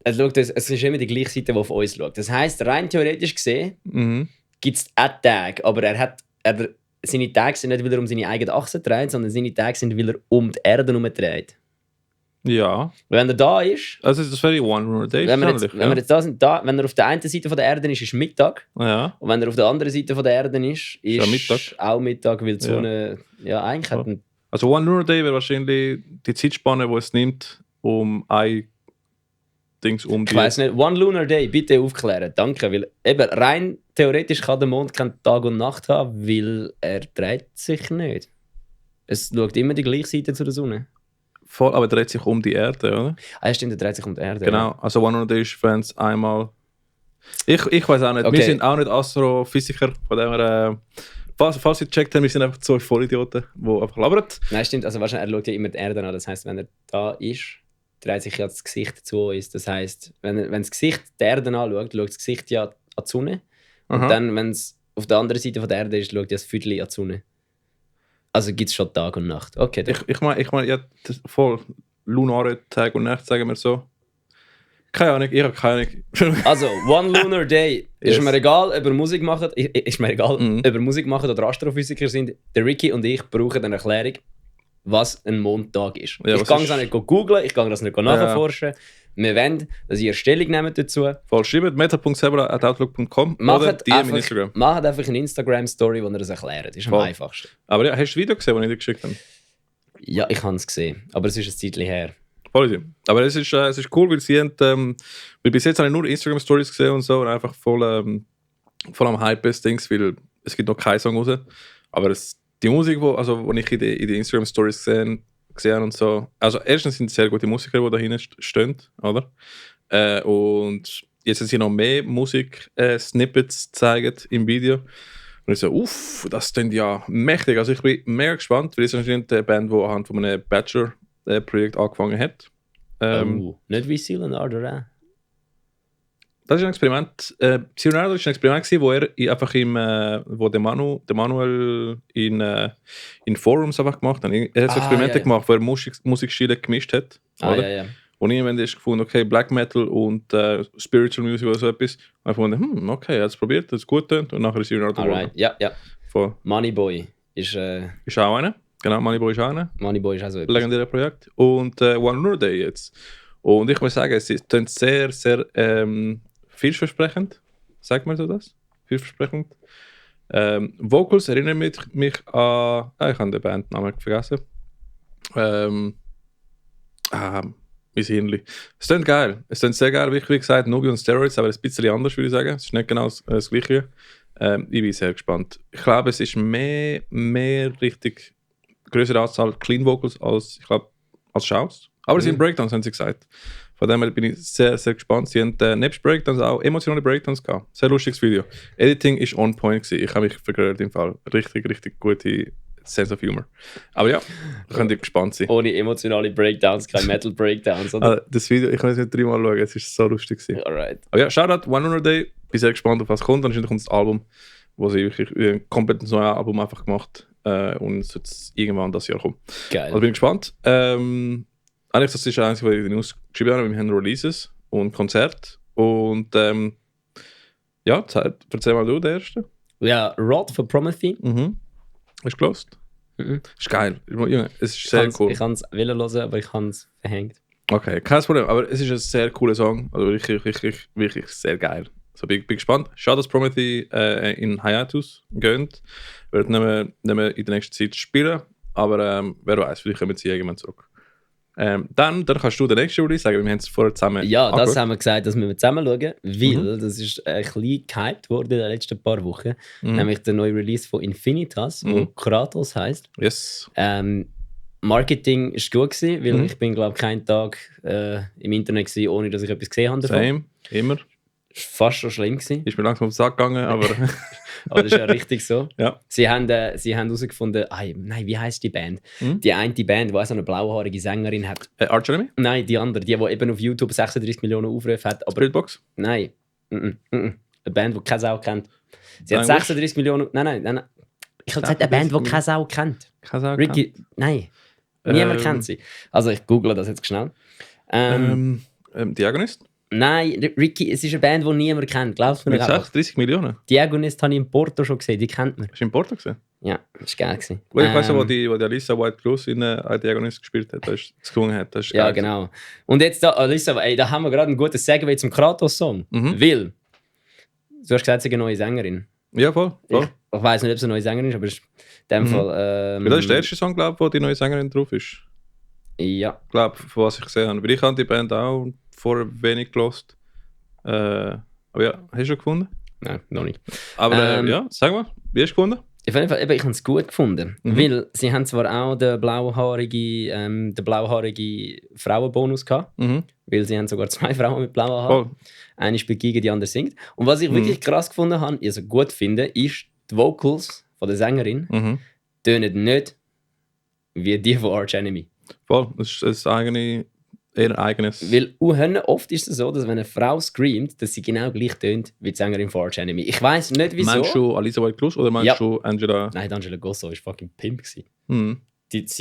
Es ist immer die gleiche Seite, die auf uns schaut. Das heisst, rein theoretisch gesehen Mhm. gibt es einen Tag, aber seine Tage sind nicht, weil er um seine eigene Achse dreht, sondern seine Tage sind, weil er um die Erde herum dreht. Ja. Wenn er da ist, Also das wäre One Lunar Day. wenn wir wahrscheinlich, jetzt da sind, wenn er auf der einen Seite von der Erde ist Mittag. ja. Und wenn er auf der anderen Seite von der Erde ist Ja, Mittag. auch Mittag, weil die Ja. Sonne eigentlich hat einen, Also One Lunar Day wäre wahrscheinlich die Zeitspanne, die es nimmt, um ein Dings um ich weiß nicht, One Lunar Day, bitte aufklären, danke, weil eben rein theoretisch kann der Mond keinen Tag und Nacht haben, weil er dreht sich nicht. Es schaut immer die gleiche Seite zu der Sonne. Voll, aber er dreht sich um die Erde, oder? Ah, ja, stimmt, er dreht sich um die Erde. Genau. Also One Lunar Day ist, wenn es einmal... Ich weiß auch nicht. Okay. Wir sind auch nicht Astrophysiker, von dem her... Falls ihr gecheckt habt, wir sind einfach zwei Vollidioten, die einfach labern. Nein, stimmt, also wahrscheinlich, er schaut ja immer die Erde an, das heisst, wenn er da ist, dreht sich ja das Gesicht zu uns. Das heisst, wenn das Gesicht die Erde anschaut, schaut das Gesicht ja an die Sonne. Und Aha. dann, wenn es auf der anderen Seite von der Erde ist, schaut ja das Viertel an die Sonne. Also gibt es schon Tag und Nacht. Okay, dann. Ich meine, ja, voll lunare Tag und Nacht, sagen wir so. Keine Ahnung, ich habe keine Ahnung. Also, One Lunar Day. Ist Yes. mir egal, ob ihr Musik macht, ist mir egal, Mhm. ob ihr Musik macht oder Astrophysiker sind. Der Ricky und ich brauchen eine Erklärung, was ein Mondtag ist. Ja, ich was kann ist- es auch nicht googlen, ich kann das nicht nachforschen. Wir wollen, dass ihr Stellung nehmt dazu. Voll, schreibt meta.sebra@outlook.com oder Macht DM in Instagram. einfach eine Instagram-Story, wo ihr das erklärt. Das ist am Voll. einfachsten. Aber ja, hast du das Video gesehen, das ich dir geschickt habe? Ja, ich habe es gesehen, aber es ist ein Zeitchen her. Voll easy. Aber es ist cool, weil sie haben, weil bis jetzt habe ich nur Instagram-Stories gesehen und so und einfach voll am Hype ist Dings, weil es gibt noch keinen Song raus. Aber die Musik, wo ich in den Instagram-Stories gesehen und so, also erstens sind es sehr gute Musiker, die da hinten stehen, oder? Und jetzt haben sie noch mehr Musik-Snippets gezeigt im Video. Und ich so, das klingt ja mächtig. Also ich bin mega gespannt, weil es ist anscheinend eine Band, die anhand von einem Bachelor-Projekt angefangen hat. Nicht wie Silent Ardor. Das ist ein Experiment. Leonardo war ein Experiment, gewesen, wo wo der Manuel in Forums einfach gemacht hat. Er hat so Experimente ja. gemacht, wo er Musikstile gemischt hat. Oder? Ja. Und irgendwann ist gefunden, okay, Black Metal und Spiritual Music oder so etwas. Und ich gefunden, okay, er hat es probiert, das ist gut tönt. Und nachher ist Leonardo Alright, ja. Voll. Moneyboy ist Ist auch einer. Genau, Moneyboy ist auch einer. Moneyboy ist auch so etwas. Legendäres Projekt. Und One Lunar Day jetzt. Und ich muss sagen, es klingt sehr, sehr vielversprechend. Sagt man so das? Vielversprechend. Vocals erinnern mich an... ich habe den Bandnamen vergessen. Mein Hirnli. Es klingt geil. Es klingt sehr geil, wie gesagt, Nubia und Steroids, aber ein bisschen anders, würde ich sagen. Es ist nicht genau das Gleiche. Ich bin sehr gespannt. Ich glaube, es ist mehr richtig größere Anzahl Clean Vocals als, ich glaube, als Shows. Aber sie sind Breakdowns, haben sie gesagt. Von dem her bin ich sehr, sehr gespannt. Sie haben nebst Breakdowns auch emotionale Breakdowns gehabt. Sehr lustiges Video. Editing ist on point gewesen. Ich habe mich vergehört im Fall. Richtig, richtig gute Sense of Humor. Aber ja, könnt ihr gespannt sein. Ohne emotionale Breakdowns, keine Metal Breakdowns, oder? Das Video, ich kann es nicht 3-mal schauen, es ist so lustig gewesen. Alright. Aber ja, Shoutout, One Lunar Day. Bin sehr gespannt, auf was kommt. Dann kommt das Album, wo sie wirklich ein komplett neues Album einfach gemacht und es wird irgendwann das Jahr kommen. Geil. Also bin ich gespannt. Eigentlich, das ist das Einzige, was ich in den News geschrieben habe. Wir haben Releases und Konzerte. Und ja, erzähl mal du, der erste. Ja, Rod von Promethe. Hast du gelost? Mhm. Ist geil. Junge, es ist sehr cool. Ich kann es hören, aber ich habe es verhängt. Okay, kein Problem. Aber es ist ein sehr cooler Song. Also wirklich sehr geil. So bin gespannt. Schade, dass Promethe in Hiatus gönnt. Wird nicht mehr in der nächsten Zeit spielen. Aber wer weiß, vielleicht kommen sie irgendwann zurück. Dann kannst du den nächsten Release sagen, wir haben es vorher zusammen Ja, das angeschaut. haben wir gesagt, dass wir zusammen schauen, weil das ist ein bisschen gehypt worden in den letzten paar Wochen. Nämlich der neue Release von Infinitas, wo Kratos heisst. Yes. Marketing war gut gewesen, weil ich bin, glaube ich, keinen Tag im Internet gewesen, ohne dass ich etwas gesehen habe davon. Same, immer. Fast schon schlimm gewesen. Ist mir langsam auf den Sack gegangen, aber... Aber das ist ja richtig so. Ja. Sie haben herausgefunden, nein, wie heisst die Band? Die eine Band, die so eine blauhaarige Sängerin hat. Arch Enemy? Nein, die andere, die eben auf YouTube 36 Millionen Aufrufe hat. Aber Spiritbox? nein, eine Band, die keine Sau kennt. Sie hat Nein, 36 Millionen... Nein. Ich habe gesagt, eine Band, die keine Sau kennt. Keine Sau Ricky, nein. Niemand kennt sie. Also ich google das jetzt schnell. Diagonist? Nein, Ricky, es ist eine Band, die niemand kennt. Glaubst du mir Mit nicht einfach? 36 Millionen? Diagonist habe ich in Porto schon gesehen, die kennt man. Hast du in Porto gesehen? Ja, das war geil gewesen. Gut, ich weiss ja, wo die Alissa White Cruz in Diagonist gespielt hat, das gesungen hat. Das ist Ja, geil. genau. Und jetzt da, Alissa, da haben wir gerade einen guten Segway zum Kratos-Song. Weil, du hast gesagt, sie ist eine neue Sängerin. Ja, voll. Ich weiss nicht, ob sie eine neue Sängerin ist, aber in dem Fall... Das ist der erste Song, glaube ich, wo die neue Sängerin drauf ist. Ja. Ich glaube, von was ich gesehen habe. Weil ich habe die Band auch vorher wenig gelost. Aber ja, hast du schon gefunden? Nein, noch nicht. Aber ja, sag mal, wie hast du gefunden? Auf jeden Fall, ich habe es gut gefunden. Weil sie haben zwar auch den blauhaarigen Frauenbonus gehabt. Weil sie haben sogar 2 Frauen mit blauen Haaren. Voll. Eine spielt gegen die andere singt. Und was ich wirklich krass gefunden habe, also gut finde, ist, die Vocals von der Sängerin tönen nicht wie die von Arch Enemy. Voll, das ist eher eigenes. Weil oft ist es so, dass wenn eine Frau screamt, dass sie genau gleich tönt wie die Sängerin von Arch Enemy. Ich weiss nicht wieso. Meinst du Alissa White Cruz oder meinst du Angela? Nein, Angela Gosso war fucking Pimp gewesen. Mhm. Das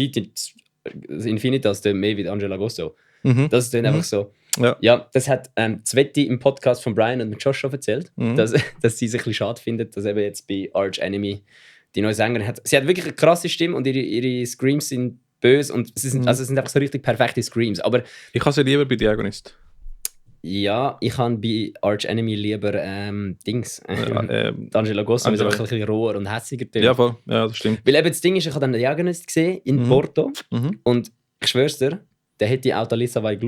Infinitas tönt mehr wie Angela Gosso. Das tönt einfach so. Ja. Das hat Zwetti im Podcast von Brian und Josh schon erzählt, dass sie es ein bisschen schade findet, dass eben jetzt bei Arch Enemy die neue Sängerin hat. Sie hat wirklich eine krasse Stimme und ihre Screams sind böse und es sind einfach so richtig perfekte Screams. Aber Ich habe sie lieber bei Diagonist. ja, ich habe bei Arch Enemy lieber Angela Gosso, weil sie Angela. einfach ein bisschen roher und hässiger tönt. Ja, voll. Ja, das stimmt. Weil eben das Ding ist, ich habe dann den Diagonist gesehen in Porto und ich schwör's dir, der hätte auch Alissa White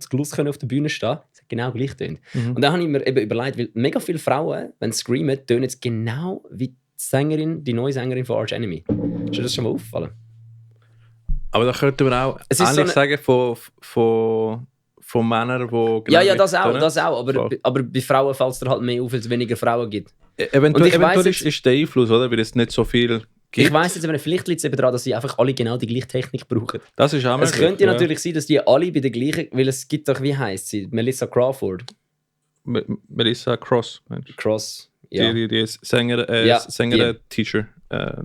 Cruz können auf der Bühne stehen. Das hat genau gleich tönt. Und dann habe ich mir eben überlegt, weil mega viele Frauen, wenn sie screamen, tönen es genau wie die neue Sängerin von Arch Enemy. Ist dir das schon mal aufgefallen? Aber da könnten wir auch Es ist ähnlich so sagen von Männern, die... Ja, das auch. Aber, Voll. aber bei Frauen fällt es dir halt mehr auf, weil es weniger Frauen gibt. Eventuell, Und ich weiss ist der Einfluss, oder? Weil es nicht so viel gibt. Ich weiss jetzt, vielleicht liegt es eben daran, dass sie einfach alle genau die gleiche Technik brauchen. Das ist auch Es möglich, könnte natürlich sein, dass die alle bei der gleichen... Weil es gibt doch, wie heisst sie? Melissa Crawford. Melissa Cross. Meinst du? Cross. Ja, Die Sänger, Ja, Teacher,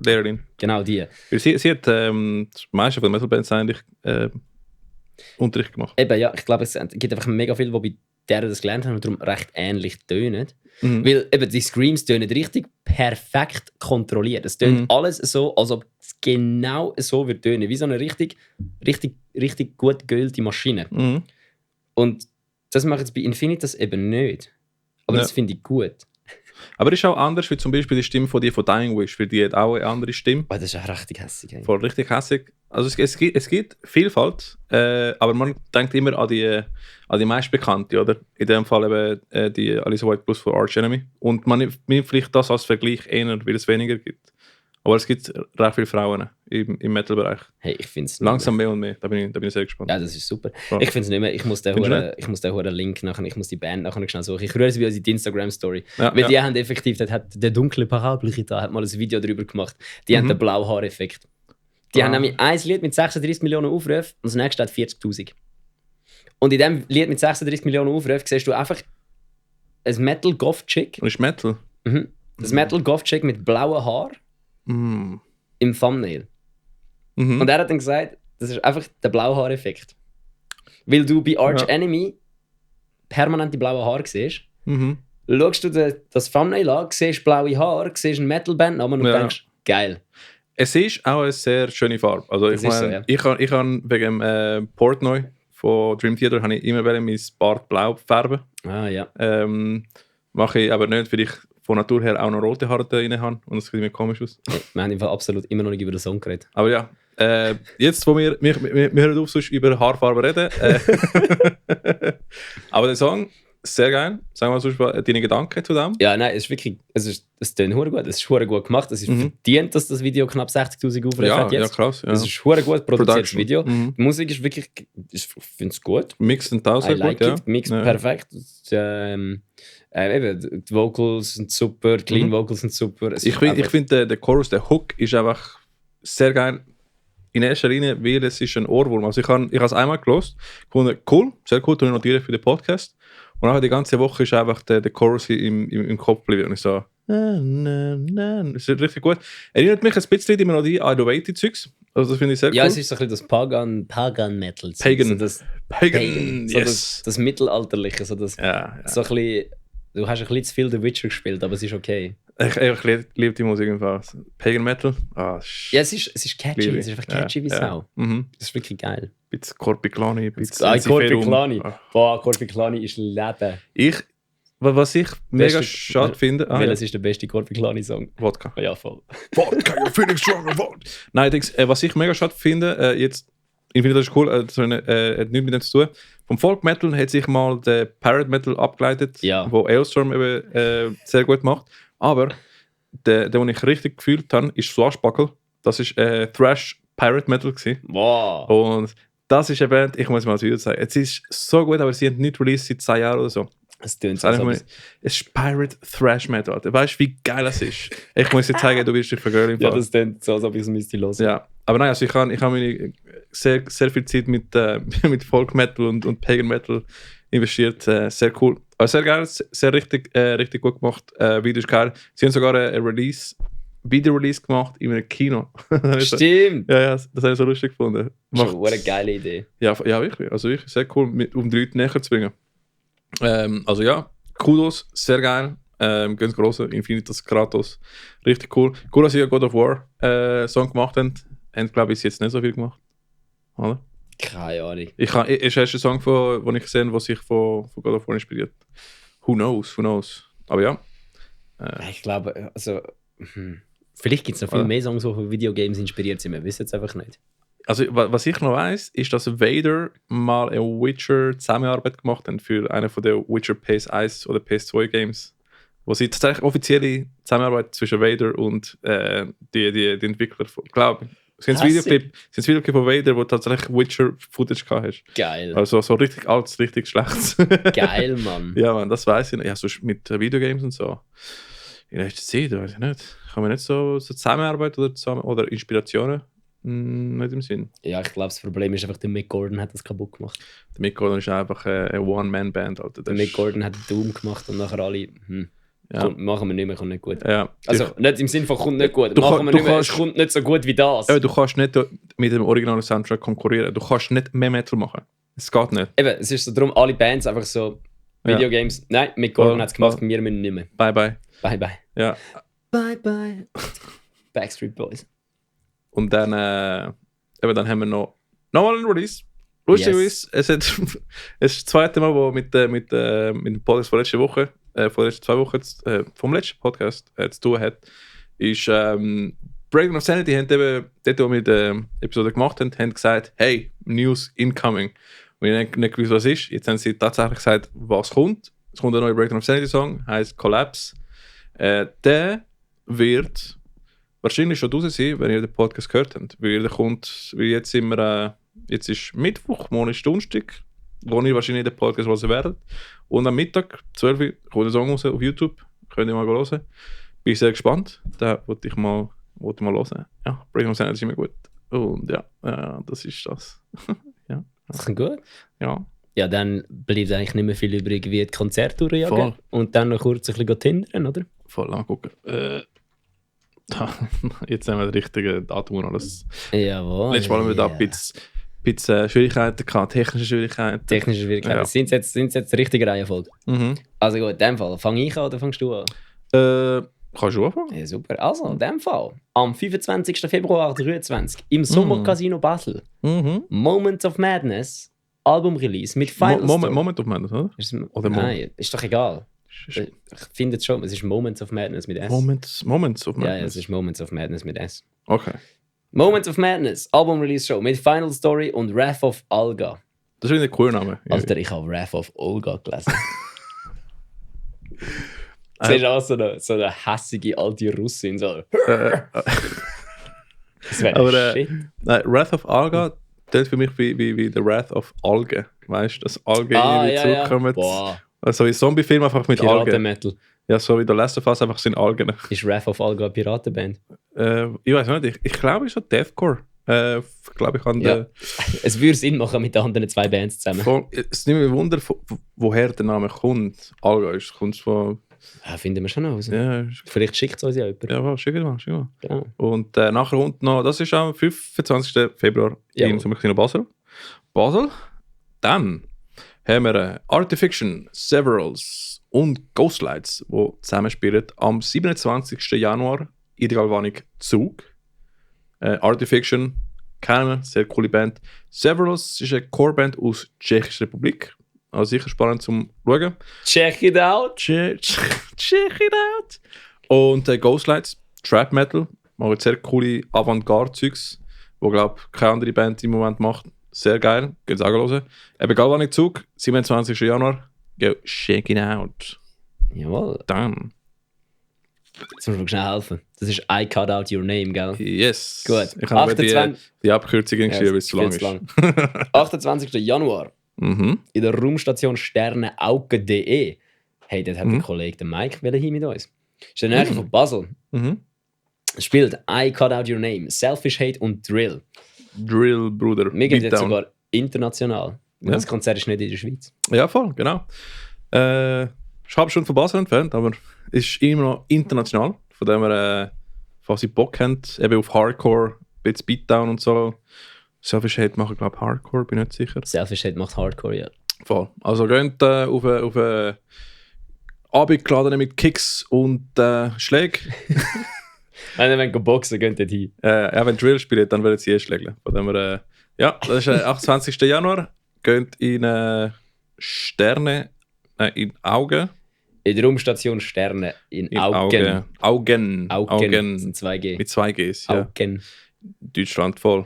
Lehrerin. genau die. Weil sie hat das meiste von den Metal-Bands eigentlich Unterricht gemacht. Eben, ja, ich glaube, es gibt einfach mega viele, die bei der das gelernt haben und darum recht ähnlich tönen. Weil eben die Screams tönen richtig perfekt kontrolliert. Es tönt alles so, als ob es genau so wird tönen. Wie so eine richtig gut geölte Maschine. Und das macht jetzt bei Infinitas eben nicht. Aber Ja. das finde ich gut. Aber es ist auch anders, wie zum Beispiel die Stimme von Dying Wish, weil die hat auch eine andere Stimme. Oh, das ist auch richtig hässlich. Eigentlich. Voll richtig hässig. Also es gibt Vielfalt, aber man denkt immer an die meistbekannte, oder? In dem Fall eben die Alissa White Cruz von Arch Enemy. Und man nimmt vielleicht das als Vergleich eher, weil es weniger gibt. Aber es gibt recht viele Frauen im Metal-Bereich. Hey, ich finde es Langsam mehr und mehr. Da bin ich sehr gespannt. Ja, das ist super. Ja. Ich finde es nicht mehr. Ich muss den Link nachher, ich muss die Band nachher schnell suchen. Ich rühre es wie unsere Instagram-Story. Ja, Weil ja. die haben effektiv, dort hat der dunkle Parabelgitarre hat mal ein Video darüber gemacht. Die haben den Blauhaareffekt. Die haben nämlich ein Lied mit 36 Millionen Aufrufen und das nächste hat 40'000. Und in diesem Lied mit 36 Millionen Aufrufen siehst du einfach ein Metal-Goth-Chick. Und ist Metal? Mhm. Das Metal-Goth-Chick mit blauen Haaren im Thumbnail. Mhm. Und er hat dann gesagt, das ist einfach der Blauhaareffekt. Weil du bei Arch Enemy permanent die blauen Haare siehst, schaust du das Thumbnail an, siehst blaue Haare, siehst einen Metal-Band-Namen und denkst, geil. Es ist auch eine sehr schöne Farbe. Also ich meine, ich kann wegen dem Portnoy von Dream Theater habe ich immer mein Bart blau färben. Ah ja. Mache ich aber nicht, weil ich von Natur her auch noch rote Haare drin habe und das sieht mir komisch aus. Wir haben einfach absolut immer noch nicht über den Song geredet. Aber ja, jetzt, wo wir hören auf, sonst über Haarfarbe reden. Aber der Song, sehr geil. Sagen wir sonst deine Gedanken zu dem? Ja, nein, es ist wirklich, es tönt verdammt gut. Es ist verdammt gut gemacht. Es ist verdient, dass das Video knapp 60'000 Aufrufe hat jetzt. Ja, krass. Ja. Es ist verdammt gut produziertes Video. Mhm. Die Musik ist wirklich, ich finde es gut. Mixed und sehr I like gut, it. Mixed perfekt. Eben, die Vocals sind super, die Clean Vocals sind super. Ich finde, der Chorus, der Hook ist einfach sehr geil. In erster Linie, weil es ist ein Ohrwurm. Also ich habe es einmal gelost, gefunden, cool, sehr cool, ich notiere für den Podcast. Und nachher die ganze Woche ist einfach der Chorus im Kopf geblieben. Und ich so, das ist richtig gut. Erinnert mich ein bisschen die Melodie an Innovative-Zeugs. Also das finde ich sehr cool. Ja, es ist so ein bisschen das Pagan-Metal. Pagan. So Pagan, so yes. das Mittelalterliche. So, das, Ja. so ein bisschen, du hast ein bisschen zu viel The Witcher gespielt, aber es ist okay. Ich liebe die Musik einfach. Pagan Metal. Ja, es ist catchy. Es ist einfach catchy wie Sau. Das ist wirklich geil. Ein bisschen Corpiclani, ein bisschen Corpiclani. Boah, Corpiclani ist Leben. Was ich mega schade finde... Welches ist der beste Corpiclani-Song? Wodka. Ja, voll. Wodka, you're feeling stronger, Wodka. Nein, was ich mega schade finde, jetzt... Ich finde das ist cool, das hat nichts mit dem zu tun. Vom Folk Metal hat sich mal der Pirate Metal abgeleitet, wo Ailstorm eben sehr gut macht. Aber der, den ich richtig gefühlt habe, ist Swashbuckle. Das ist Thrash Pirate Metal gewesen. Wow. Und das ist eine Band, ich muss mal das Video zeigen. Es ist so gut, aber sie haben nicht released seit 2 Jahren oder so. Es tönt Es ist Pirate Thrash Metal. Alter. Weißt du, wie geil das ist? Ich muss dir zeigen, du wirst dich vergören. Ja, das tönt so, als ob ich es müsste hören. Ja, aber nein, also ich habe meine sehr, sehr viel Zeit mit Folk Metal und Pagan Metal investiert. Sehr cool. Aber sehr geil, sehr richtig gut gemacht. Video ist geil. Sie haben sogar ein Video-Release gemacht in einem Kino. Stimmt! Ja, das habe ich so lustig gefunden. Das ist eine geile Idee. Ja, wirklich. Also wirklich sehr cool, um die Leute näher zu bringen. Also ja, Kudos, sehr geil. Ganz grosser, Infinitas Kratos. Richtig cool. Cool, dass sie God of War Song gemacht haben. Haben, glaube ich, jetzt nicht so viel gemacht. Oder? Keine Ahnung. Ist der erste Song, den ich gesehen habe, der sich von God of War inspiriert. Who knows. Aber ja. Ich glaube, also... Vielleicht gibt es noch viel mehr Songs, die von Videogames inspiriert sind. Wir wissen es einfach nicht. Also, was ich noch weiss, ist, dass Vader mal eine Witcher-Zusammenarbeit gemacht hat für einen von den Witcher PS1 oder PS2 Games. Wo sie tatsächlich offizielle Zusammenarbeit zwischen Vader und die Entwickler, glaube ich. Sie haben das Videoclip von Vader, wo tatsächlich Witcher-Footage gehabt hast. Geil. Also so richtig altes, richtig schlechtes. Geil, Mann. Ja, Mann, das weiss ich nicht. Ja, sonst mit Videogames und so. In letzter Zeit, weiß ich nicht. Kann man nicht so Zusammenarbeit oder Inspirationen? Nicht im Sinn. Ja, ich glaube, das Problem ist einfach, der Mick Gordon hat das kaputt gemacht. Der Mick Gordon ist einfach eine One-Man-Band. Der Mick Gordon hat Doom gemacht und nachher alle... machen wir nicht mehr, kommt nicht gut. Ja. Also nicht im Sinne von kommt nicht gut, machen wir nicht mehr, es kommt nicht so gut wie das. Ja, du kannst nicht mit dem originalen Soundtrack konkurrieren. Du kannst nicht mehr Metal machen. Es geht nicht. Eben, es ist so darum, alle Bands einfach so Videogames... Nein, Mick Gordon hat es gemacht, wir müssen nicht mehr. Bye. Bye. Ja. Bye. Backstreet Boys. Und dann, dann haben wir nochmal einen Release. Lustigerweise, es ist das zweite Mal, wo mit dem Podcast von letzter Woche, von letzten 2 Wochen, vom letzten Podcast zu tun hat, ist Breaking of Sanity, haben eben dort, wo wir die Episode gemacht haben gesagt, hey, News incoming. Und ich habe nicht gewusst, was ist. Jetzt haben sie tatsächlich gesagt, was kommt. Es kommt ein neuer Breaking of Sanity Song, heißt Collapse. Der wird wahrscheinlich schon draußen sein, wenn ihr den Podcast gehört habt. Weil der kommt, wie jetzt sind wir, jetzt ist Mittwoch, morgen ist Donnerstag, wo ihr wahrscheinlich den Podcast hören werdet. Und am Mittag, 12 Uhr, kommt der Song raus auf YouTube. Könnt ihr mal hören. Bin sehr gespannt. Da wollte ich mal hören. Ja, Breaking News ist immer gut. Und ja, das ist das. Ja. Das klingt gut. Ja. Ja, dann bleibt eigentlich nicht mehr viel übrig, wie die Konzerte durchjagen. Voll. Und dann noch kurz ein bisschen tindern, oder? Voll angucken. Jetzt haben wir das richtige Datum und alles. Jawohl. Letztes Mal haben wir da ein bisschen Schwierigkeiten gehabt, technische Schwierigkeiten. Technische Schwierigkeiten. Ja. Sind es jetzt die richtige Reihenfolge? Mhm. Also gut, in dem Fall. Fange ich an oder fängst du an? Kannst du anfangen? Ja, super. Also, in dem Fall. Am 25. Februar 2023 im Sommercasino Basel. Mhm. Moments of Madness. Album-Release mit Final Story. Moment of Madness, oder? Oder Nein, ist doch egal. Ich finde es schon. Es ist Moments of Madness mit S. Moments of Madness. Ja, es ist Moments of Madness mit S. Okay. Moments of Madness, Album-Release-Show mit Final Story und Wrath of Olga. Das ist ein cooler Name. Alter, ich habe Wrath of Olga gelesen. Das ist auch so eine hässige alte Russin. So. Das wäre shit. Nein, Wrath of Alga klingt für mich wie The Wrath of Alge. Weißt du, dass Algen irgendwie zurückkommen. Boah, Also wie Zombie-Film einfach mit Algen. Piraten-Metal. Ja, so wie der Last of Us einfach sind Algen. Ist Wrath of Olga eine Piratenband? Ich weiß nicht, ich glaube, es ist so Deathcore. Ich glaube, ich kann Ja. Es würde Sinn machen mit den anderen zwei Bands zusammen. Es nimmt mich Wunder, woher der Name kommt. Alga, kommt es von... Ja, finden wir schon noch raus. Ja, Vielleicht schickt es uns ja jemand. ja, schick mal. Genau. Und nachher kommt noch, das ist am 25. Februar Jawohl. in Sommerkino Basel. Dann haben wir Artifiction, Severals und Ghostlights, die zusammenspielen am 27. Januar in der Galvanik Zug. Artifiction, kennen wir, sehr coole Band. Severals ist eine Core-Band aus der Tschechischen Republik. Also sicher spannend zum Schauen. Check it out! Check it out! Und Ghostlights, Trap Metal, machen sehr coole Avantgarde-Zeugs, wo glaube keine andere Band im Moment macht. Sehr geil, könnt ihr auch hören. Eben Galvanik Zug, 27. Januar. Go check it out. Jawohl. Dann. Jetzt muss ich schnell helfen. Das ist I Cut Out Your Name, gell? Yes. Gut. Ich habe 28 die Abkürzung geschrieben, weil es zu lang viel ist. 28. Januar Mhm. in der Raumstation sterneauge.de. Hey, dort hat der Kollege den Mike hin mit uns. Ist in der Nähe von Basel. Mhm. Spielt I Cut Out Your Name, Selfish Hate und Drill. Drill, Bruder. Wir gehen jetzt Beatdown. sogar international. Ja. Das Konzert ist nicht in der Schweiz. Ja, voll, genau. Ich habe schon von Basel entfernt, aber es ist immer noch international. Von dem wir, falls ihr Bock habt, eben auf Hardcore, ein bisschen Beatdown und so. Selfish Hate machen, glaube ich, Hardcore, bin nicht sicher. Selfish Hate macht Hardcore, ja. Voll. Also geht auf eine Abend geladen mit Kicks und Schlägen. Wenn ihr boxen geht dort hin. Ja, wenn Drill spielt, dann werden sie schlägeln. Von dem wir, ja, das ist der 28. Januar. Geht in Sterne, in Augen. In der Raumstation Sterne in Augen. Augen. Augen. Das sind 2G. Mit 2 Gs, ja. Augen. Deutschland voll.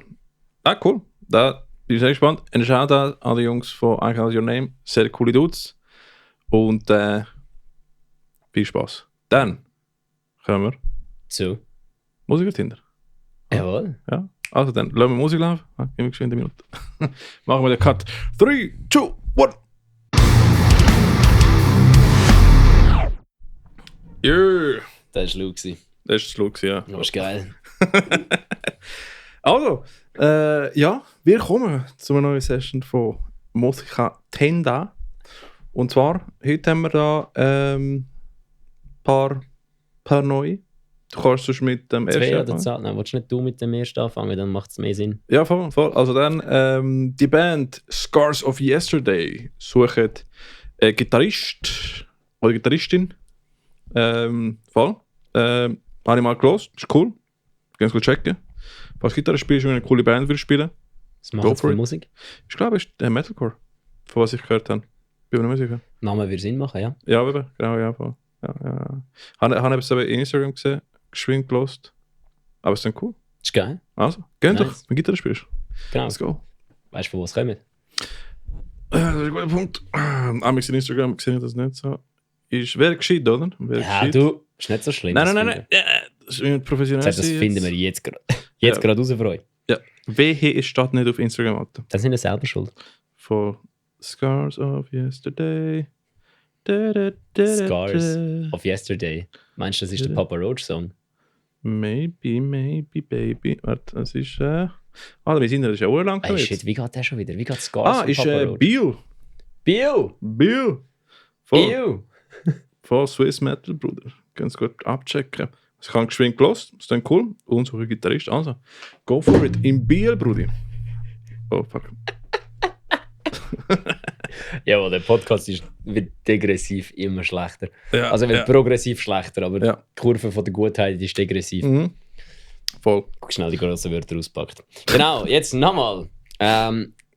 Ah, cool. Da bin ich sehr gespannt. Ein Shoutout an die Jungs von I Call Your Name. Sehr coole Dudes. Und viel Spaß. Dann kommen wir So. Musiker-Tinder. Jawohl. Ja. Also dann, lassen wir Musik laufen. Ah, gehen wir geschwind eine Minute. Machen wir den Cut. 3, 2, 1. Yeah. Das war Lou. Das Das ist das Schluck, ja. war geil. Also, ja, wir kommen zu einer neuen Session von Musica Tenda. Und zwar, heute haben wir da paar neue. Du kannst sonst mit dem ersten 2 oder anfangen. 10? Nein, willst du nicht du mit dem ersten anfangen? Dann macht es mehr Sinn. Ja, voll. Also dann, die Band Scars of Yesterday sucht Gitarrist oder Gitarristin. Voll. Habe ich mal gehört. Ist cool. Ganz gut checken. Falls Gitarre spielst, wenn eine coole Band will spielen. Was Go macht es for für it. Musik? Ich glaube, es ist Metalcore. Von was ich gehört habe. Bin mir nicht mehr sicher. Name würde Sinn machen, ja. Ja, eben. Genau, ja, voll. Ja. Habe es aber in Instagram gesehen, geschwind gelost. Aber es ist dann cool. Ist geil. Also, geh doch, Nice. wenn Gitarre spielst. Genau. Let's go. Weißt du, von wo es kommt? Das ist ein guter Punkt. Amix in Instagram sehe ich das nicht so. Ist, wäre gescheit, oder? Wäre Ja, gescheit. du. Ist nicht so schlimm. Nein. Das ist professionell. Das finden wir jetzt gerade raus für euch. Ja. Wehe, es steht nicht auf Instagram, Alter. Das sind wir selber schuld. Von Scars of Yesterday. Scars of Yesterday. Meinst du, das ist der Papa Roach Song? Maybe, baby. Warte, das ist... wir sind das ist ja urlang Hey, shit, wie geht der schon wieder? Wie geht Scars von ist Papa Roach? Bill. Voll Swiss Metal, Bruder. Ganz gut abchecken. Ich habe geschwind gelost, das ist dann cool. Unser Gitarrist, also. Go for it. In Biel, Bruder. Oh, fuck. Ja, der Podcast wird degressiv immer schlechter. Ja, also wird progressiv schlechter, aber ja. Die Kurve von der Gutheit ist degressiv. Voll. Guck schnell die grossen Wörter auspackt. Genau, jetzt nochmal.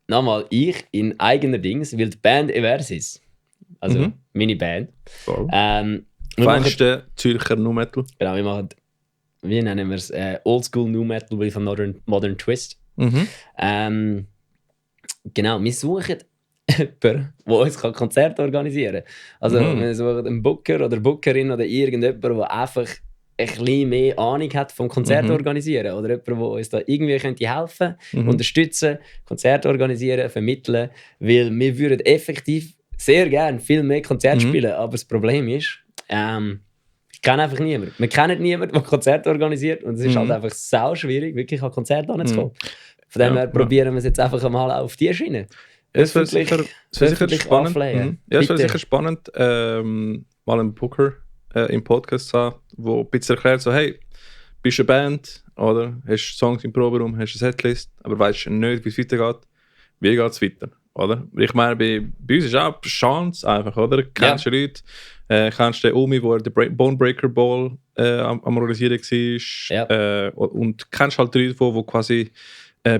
Nochmal ich in eigener Dings, weil die Band Eversis, also meine Band. Voll. Feinste Zürcher Nu Metal. Genau, wir machen, wie nennen wir es, Oldschool Nu Metal with a modern Twist. Genau, wir suchen jemanden, der uns Konzerte organisieren kann. Also wir suchen einen Booker oder Bookerin oder irgendjemanden, der einfach ein bisschen mehr Ahnung hat vom Konzert organisieren. Oder jemand, der uns da irgendwie helfen könnte, unterstützen, Konzerte organisieren, vermitteln. Weil wir würden effektiv sehr gerne viel mehr Konzerte spielen. Aber das Problem ist, ich kenne einfach niemanden. Wir kennen niemanden, der Konzerte organisiert. Und es ist halt einfach sau schwierig, wirklich an Konzerte anzukommen. Von dem her probieren wir es jetzt einfach mal auf die Schiene. Es wäre sicher spannend. Ja, es wäre sicher spannend, mal einen Booker im Podcast zu haben, der ein bisschen erklärt, so, hey, bist du eine Band, oder? Hast du Songs im Proberaum, hast du eine Setlist, aber weißt nicht, wie es weitergeht. Wie geht es weiter? Oder? Ich meine, bei uns ist auch eine Chance einfach, oder? Kennst du Leute? Kennst du den Umi, der den Bonebreaker Ball am Organisieren war? Und kennst halt die Leute, die quasi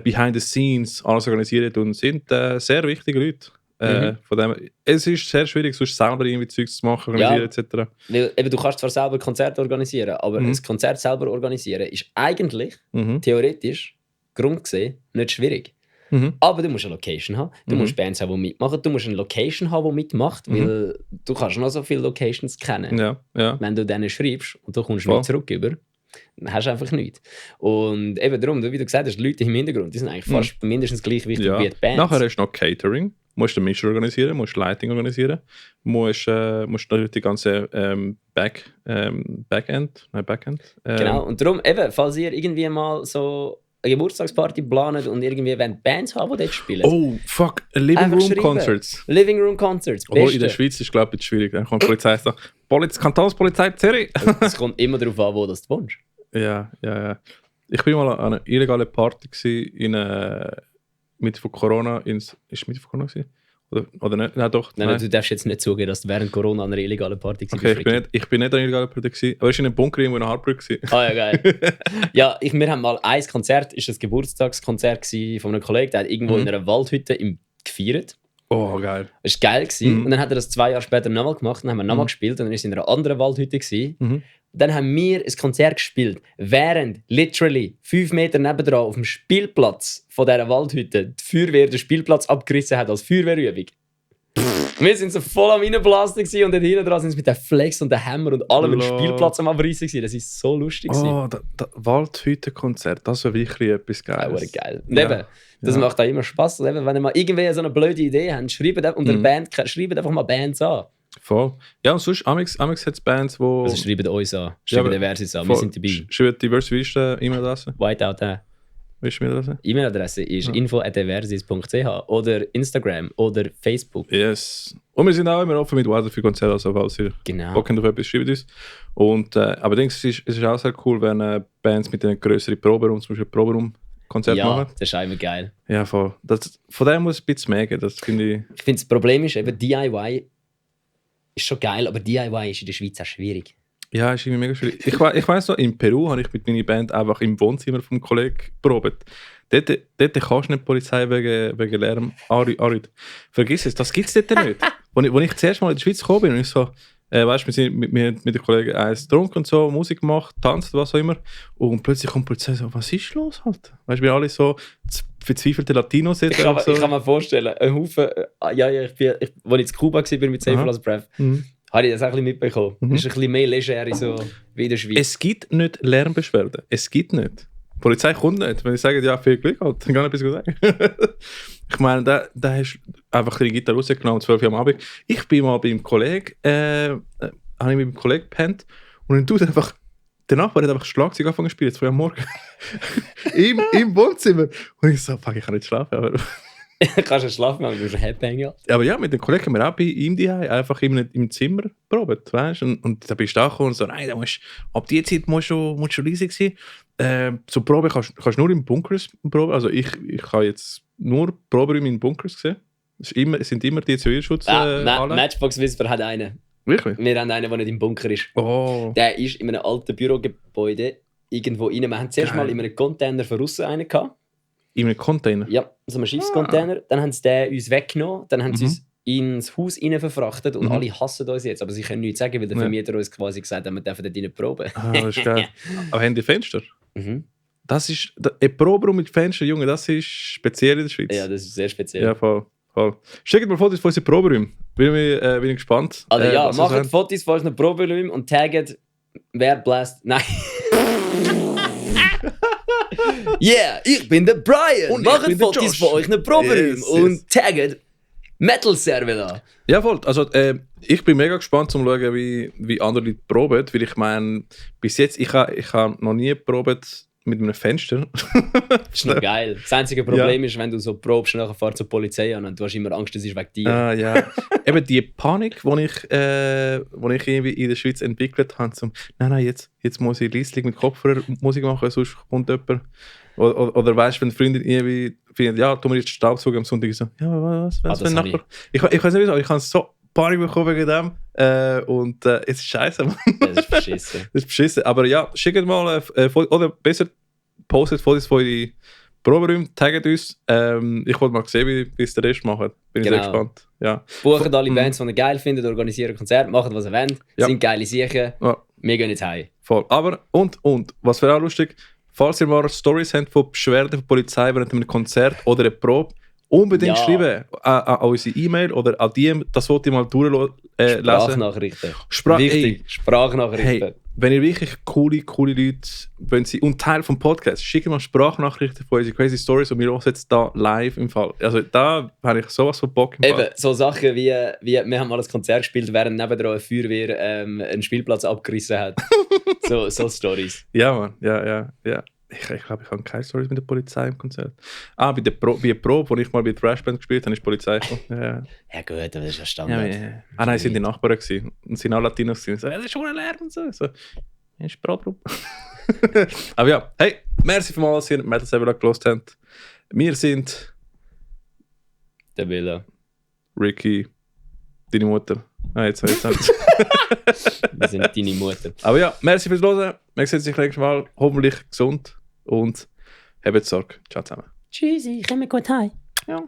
behind the scenes alles organisieren und sind sehr wichtige Leute. Von dem, es ist sehr schwierig, sonst selber irgendwie Zeugs zu machen, organisieren etc. Weil, eben, du kannst zwar selber Konzerte organisieren, aber das Konzert selber organisieren ist eigentlich, theoretisch, Grund gesehen, nicht schwierig. Aber du musst eine Location haben, du musst Bands haben, die mitmachen, du musst eine Location haben, die mitmacht, weil du kannst noch so viele Locations kennen. Ja. Wenn du denen schreibst und du kommst nicht zurück über, dann hast du einfach nichts. Und eben darum, wie du gesagt hast, die Leute im Hintergrund, die sind eigentlich fast mindestens gleich wichtig wie die Bands. Nachher hast du noch Catering, musst du Mischer organisieren, musst Lighting organisieren, musst natürlich die ganze Backend. Genau, und darum, eben, falls ihr irgendwie mal so eine Geburtstagsparty planet und irgendwie Bands haben, die dort spielen. Oh, fuck, Living Room Concerts. Living Room Concerts, oh, in der Schweiz ist, glaube ich, schwierig. Dann kommt die Polizei sagen, Kantonspolizei Zürich. Es kommt immer darauf an, wo du wohnst. Ja. Ich war mal an einer illegalen Party mit von Corona. Ist es mit von Corona gewesen? Oder nicht? Nein, doch. Nein, du darfst jetzt nicht zugeben, dass du während Corona an einer illegalen Party warst. Okay, ich bin nicht an einer illegalen Party gewesen, aber ich war in einem Bunker irgendwo in einer Hartbrücke. Ja, geil. Ja, wir haben mal ein Konzert, ist das Geburtstagskonzert von einem Kollegen, der hat irgendwo in einer Waldhütte gefeiert. Oh, geil. Das war geil. Und dann hat er das 2 Jahre später nochmal gemacht, dann haben wir nochmal gespielt und dann war es in einer anderen Waldhütte. Dann haben wir ein Konzert gespielt, während literally 5 Meter nebendran auf dem Spielplatz von dieser Waldhütte die Feuerwehr den Spielplatz abgerissen hat als Feuerwehrübung. Wir sind so voll am Reinblasten und dort hinten dran sind sie mit dem Flex und dem Hammer und allem den Spielplatz am Abreißen gewesen. Das war so lustig. Oh, das Waldhütte-Konzert, das war wirklich etwas Geiles. Ja, geil. Und eben, das macht auch immer Spass. Und eben, wenn ihr mal irgendwie so eine blöde Idee habt, schreibt einfach mal Bands an. Voll. Ja, und sonst, amigs hat es Bands, wo... Also schreibt uns an, schreibt Eversis an, wir sind dabei. Schreibt die E-Mail-Adresse. Whiteout. Wie ist die E-Mail-Adresse? E-Mail-Adresse ist info@eversis.ch oder Instagram oder Facebook. Yes. Und wir sind auch immer offen mit Weiter für Konzerte, also falls ihr Bock habt auf etwas, schreibt uns. Und, aber es ist auch sehr cool, wenn Bands mit einer grösseren Proberaum, zum Beispiel Proberaum-Konzert machen. Ja, das ist immer geil. Ja, voll. Von dem muss ein bisschen mehr gehen, das finde ich... Ich finde, das Problem ist eben, DIY ist schon geil, aber DIY ist in der Schweiz auch schwierig. Ja, ist irgendwie mega schwierig. Ich weiss noch, in Peru habe ich mit meiner Band einfach im Wohnzimmer vom Kollegen probiert. Dort kannst du nicht die Polizei wegen Lärm anrufen. Vergiss es, das gibt es dort nicht. Als ich zuerst mal in die Schweiz gekommen bin und ich so, weißt, wir sind mit den Kollegen eins getrunken und so, Musik gemacht, tanzt, was auch immer. Und plötzlich kommt die Polizei so, was ist los halt? Weißt du, wir alle so verzweifelte Latinos sind. Ich kann mir vorstellen, ein Haufen, als ich in Kuba war mit Save Lost Breath, Habe ich das auch ein bisschen mitbekommen. Das ist ein bisschen mehr leger so wie in der Schweiz. Es gibt nicht Lärmbeschwerden. Es gibt nicht. Die Polizei kommt nicht. Wenn ich sage, ja, viel Glück, halt, dann kann ich etwas sagen. Ich meine, da hast du einfach eine Gitarre rausgenommen, 12 Uhr am Abend. Ich bin mal bei einem Kollegen, habe ich mit einem Kollegen gepennt und dann tut einfach, der Nachbar hat einfach Schlagzeug angefangen zu spielen, 2 Uhr am Morgen. Im Wohnzimmer. Und ich so, fuck, ich kann nicht schlafen. Aber Kannst du schlafen, aber du bist ein Headbanger. aber ja, mit dem Kollegen haben wir auch bei ihm daheim einfach im Zimmer probiert, weißt du? Und da bist du auch gekommen und so, nein, ab dieser Zeit musst du riesig sein. So Probe kannst du nur im Bunkers proben. Also ich habe jetzt nur Proberäume in Bunkers gesehen. Es sind immer die Zivilschutz. Matchbox Whisper hat einen. Wirklich? Wir haben einen, der nicht im Bunker ist. Oh. Der ist in einem alten Bürogebäude irgendwo rein. Wir haben zuerst mal in einem Container von außen einen gehabt. In einem Container? Ja, so einem Schiffscontainer. Dann haben sie den uns weggenommen. Dann haben sie uns ins Haus rein verfrachtet und alle hassen uns jetzt. Aber sie können nichts sagen, weil der Vermieter uns quasi gesagt hat, wir dürfen dort rein proben. Das ist geil. Aber haben die Fenster? Das ist ein Proberaum mit Fenstern, Junge, das ist speziell in der Schweiz. Ja, das ist sehr speziell. Ja, voll. Schickt mal Fotos von unseren Proberäumen. Bin ich gespannt. Also ja, macht Fotos von unseren Proberäumen und taggt, wer bläst. Nein. Yeah, ich bin der Brian. Und macht Fotos von euch Proberäumen und taggt Metal Server. Ja, voll. Also, ich bin mega gespannt, um zu schauen, wie andere Leute proben. Weil ich meine, bis jetzt, ich habe noch nie probiert mit einem Fenster. Das ist noch geil. Das einzige Problem ist, wenn du so probst, nachher fährt zur Polizei an und du hast immer Angst, das ist wegen dir. Ah, ja. Eben die Panik, die ich irgendwie in der Schweiz entwickelt habe, nein, jetzt muss ich leislich mit Kopfhörer Musik machen, sonst kommt jemand. Oder weißt du, wenn Freunde irgendwie finden, ja, tu mir jetzt Staubsauger am Sonntag, so, ja, was wenn Nachbar? Ich weiß nicht wieso, ich habe so Panik bekommen wegen dem und es ist scheiße. Das ist beschissen. Das ist beschissen. Aber ja, schickt mal oder besser postet Fotos von euren Proberäumen, taggt uns. Ich wollte mal sehen, wie es der Rest macht. Bin ich sehr gespannt. Ja. Buchen alle Bands, die ihr geil findet, organisieren Konzerte, machen was ihr wollt. Sind geile Sachen. Ja. Wir gehen jetzt heim. Voll. Aber, und, was wäre auch lustig, falls ihr mal Storys habt von Beschwerden von der Polizei während einem Konzert oder einer Probe, unbedingt schreiben an unsere E-Mail oder an die, das wollte ich mal durchlesen. Sprachnachrichten. Wichtig, Sprachnachrichten. Hey, wenn ihr wirklich coole Leute wollt und Teil vom Podcast, schickt mal Sprachnachrichten von unseren Crazy Stories und wir hören jetzt da live im Fall. Also da habe ich sowas von Bock im Fall. Eben, so Sachen wie wir haben mal ein Konzert gespielt, während nebendran eine Feuerwehr einen Spielplatz abgerissen hat. so Stories. Ja, Mann. Ja. Ich glaube, ich habe keine Stories mit der Polizei im Konzert. Bei der Probe, wo ich mal bei der Thrashband gespielt habe, ist die Polizei gekommen. Ja gut, aber das ist ja Standard. Ja. Nein, sind die Nachbarn gewesen. Und sind auch Latinos gewesen. So, das ist schon ein Lärm und so. Ja, ist Probe. Aber ja, hey, merci für mal, dass ihr Metal Server gelost habt. Wir sind der Villa. Ricky, deine Mutter. Jetzt. Wir sind deine Mutter. Aber ja, merci fürs Hören. Wir sehen uns nächstes Mal. Hoffentlich gesund und habt Sorge. Ciao zusammen. Tschüssi, ich komme gut heim. Ja.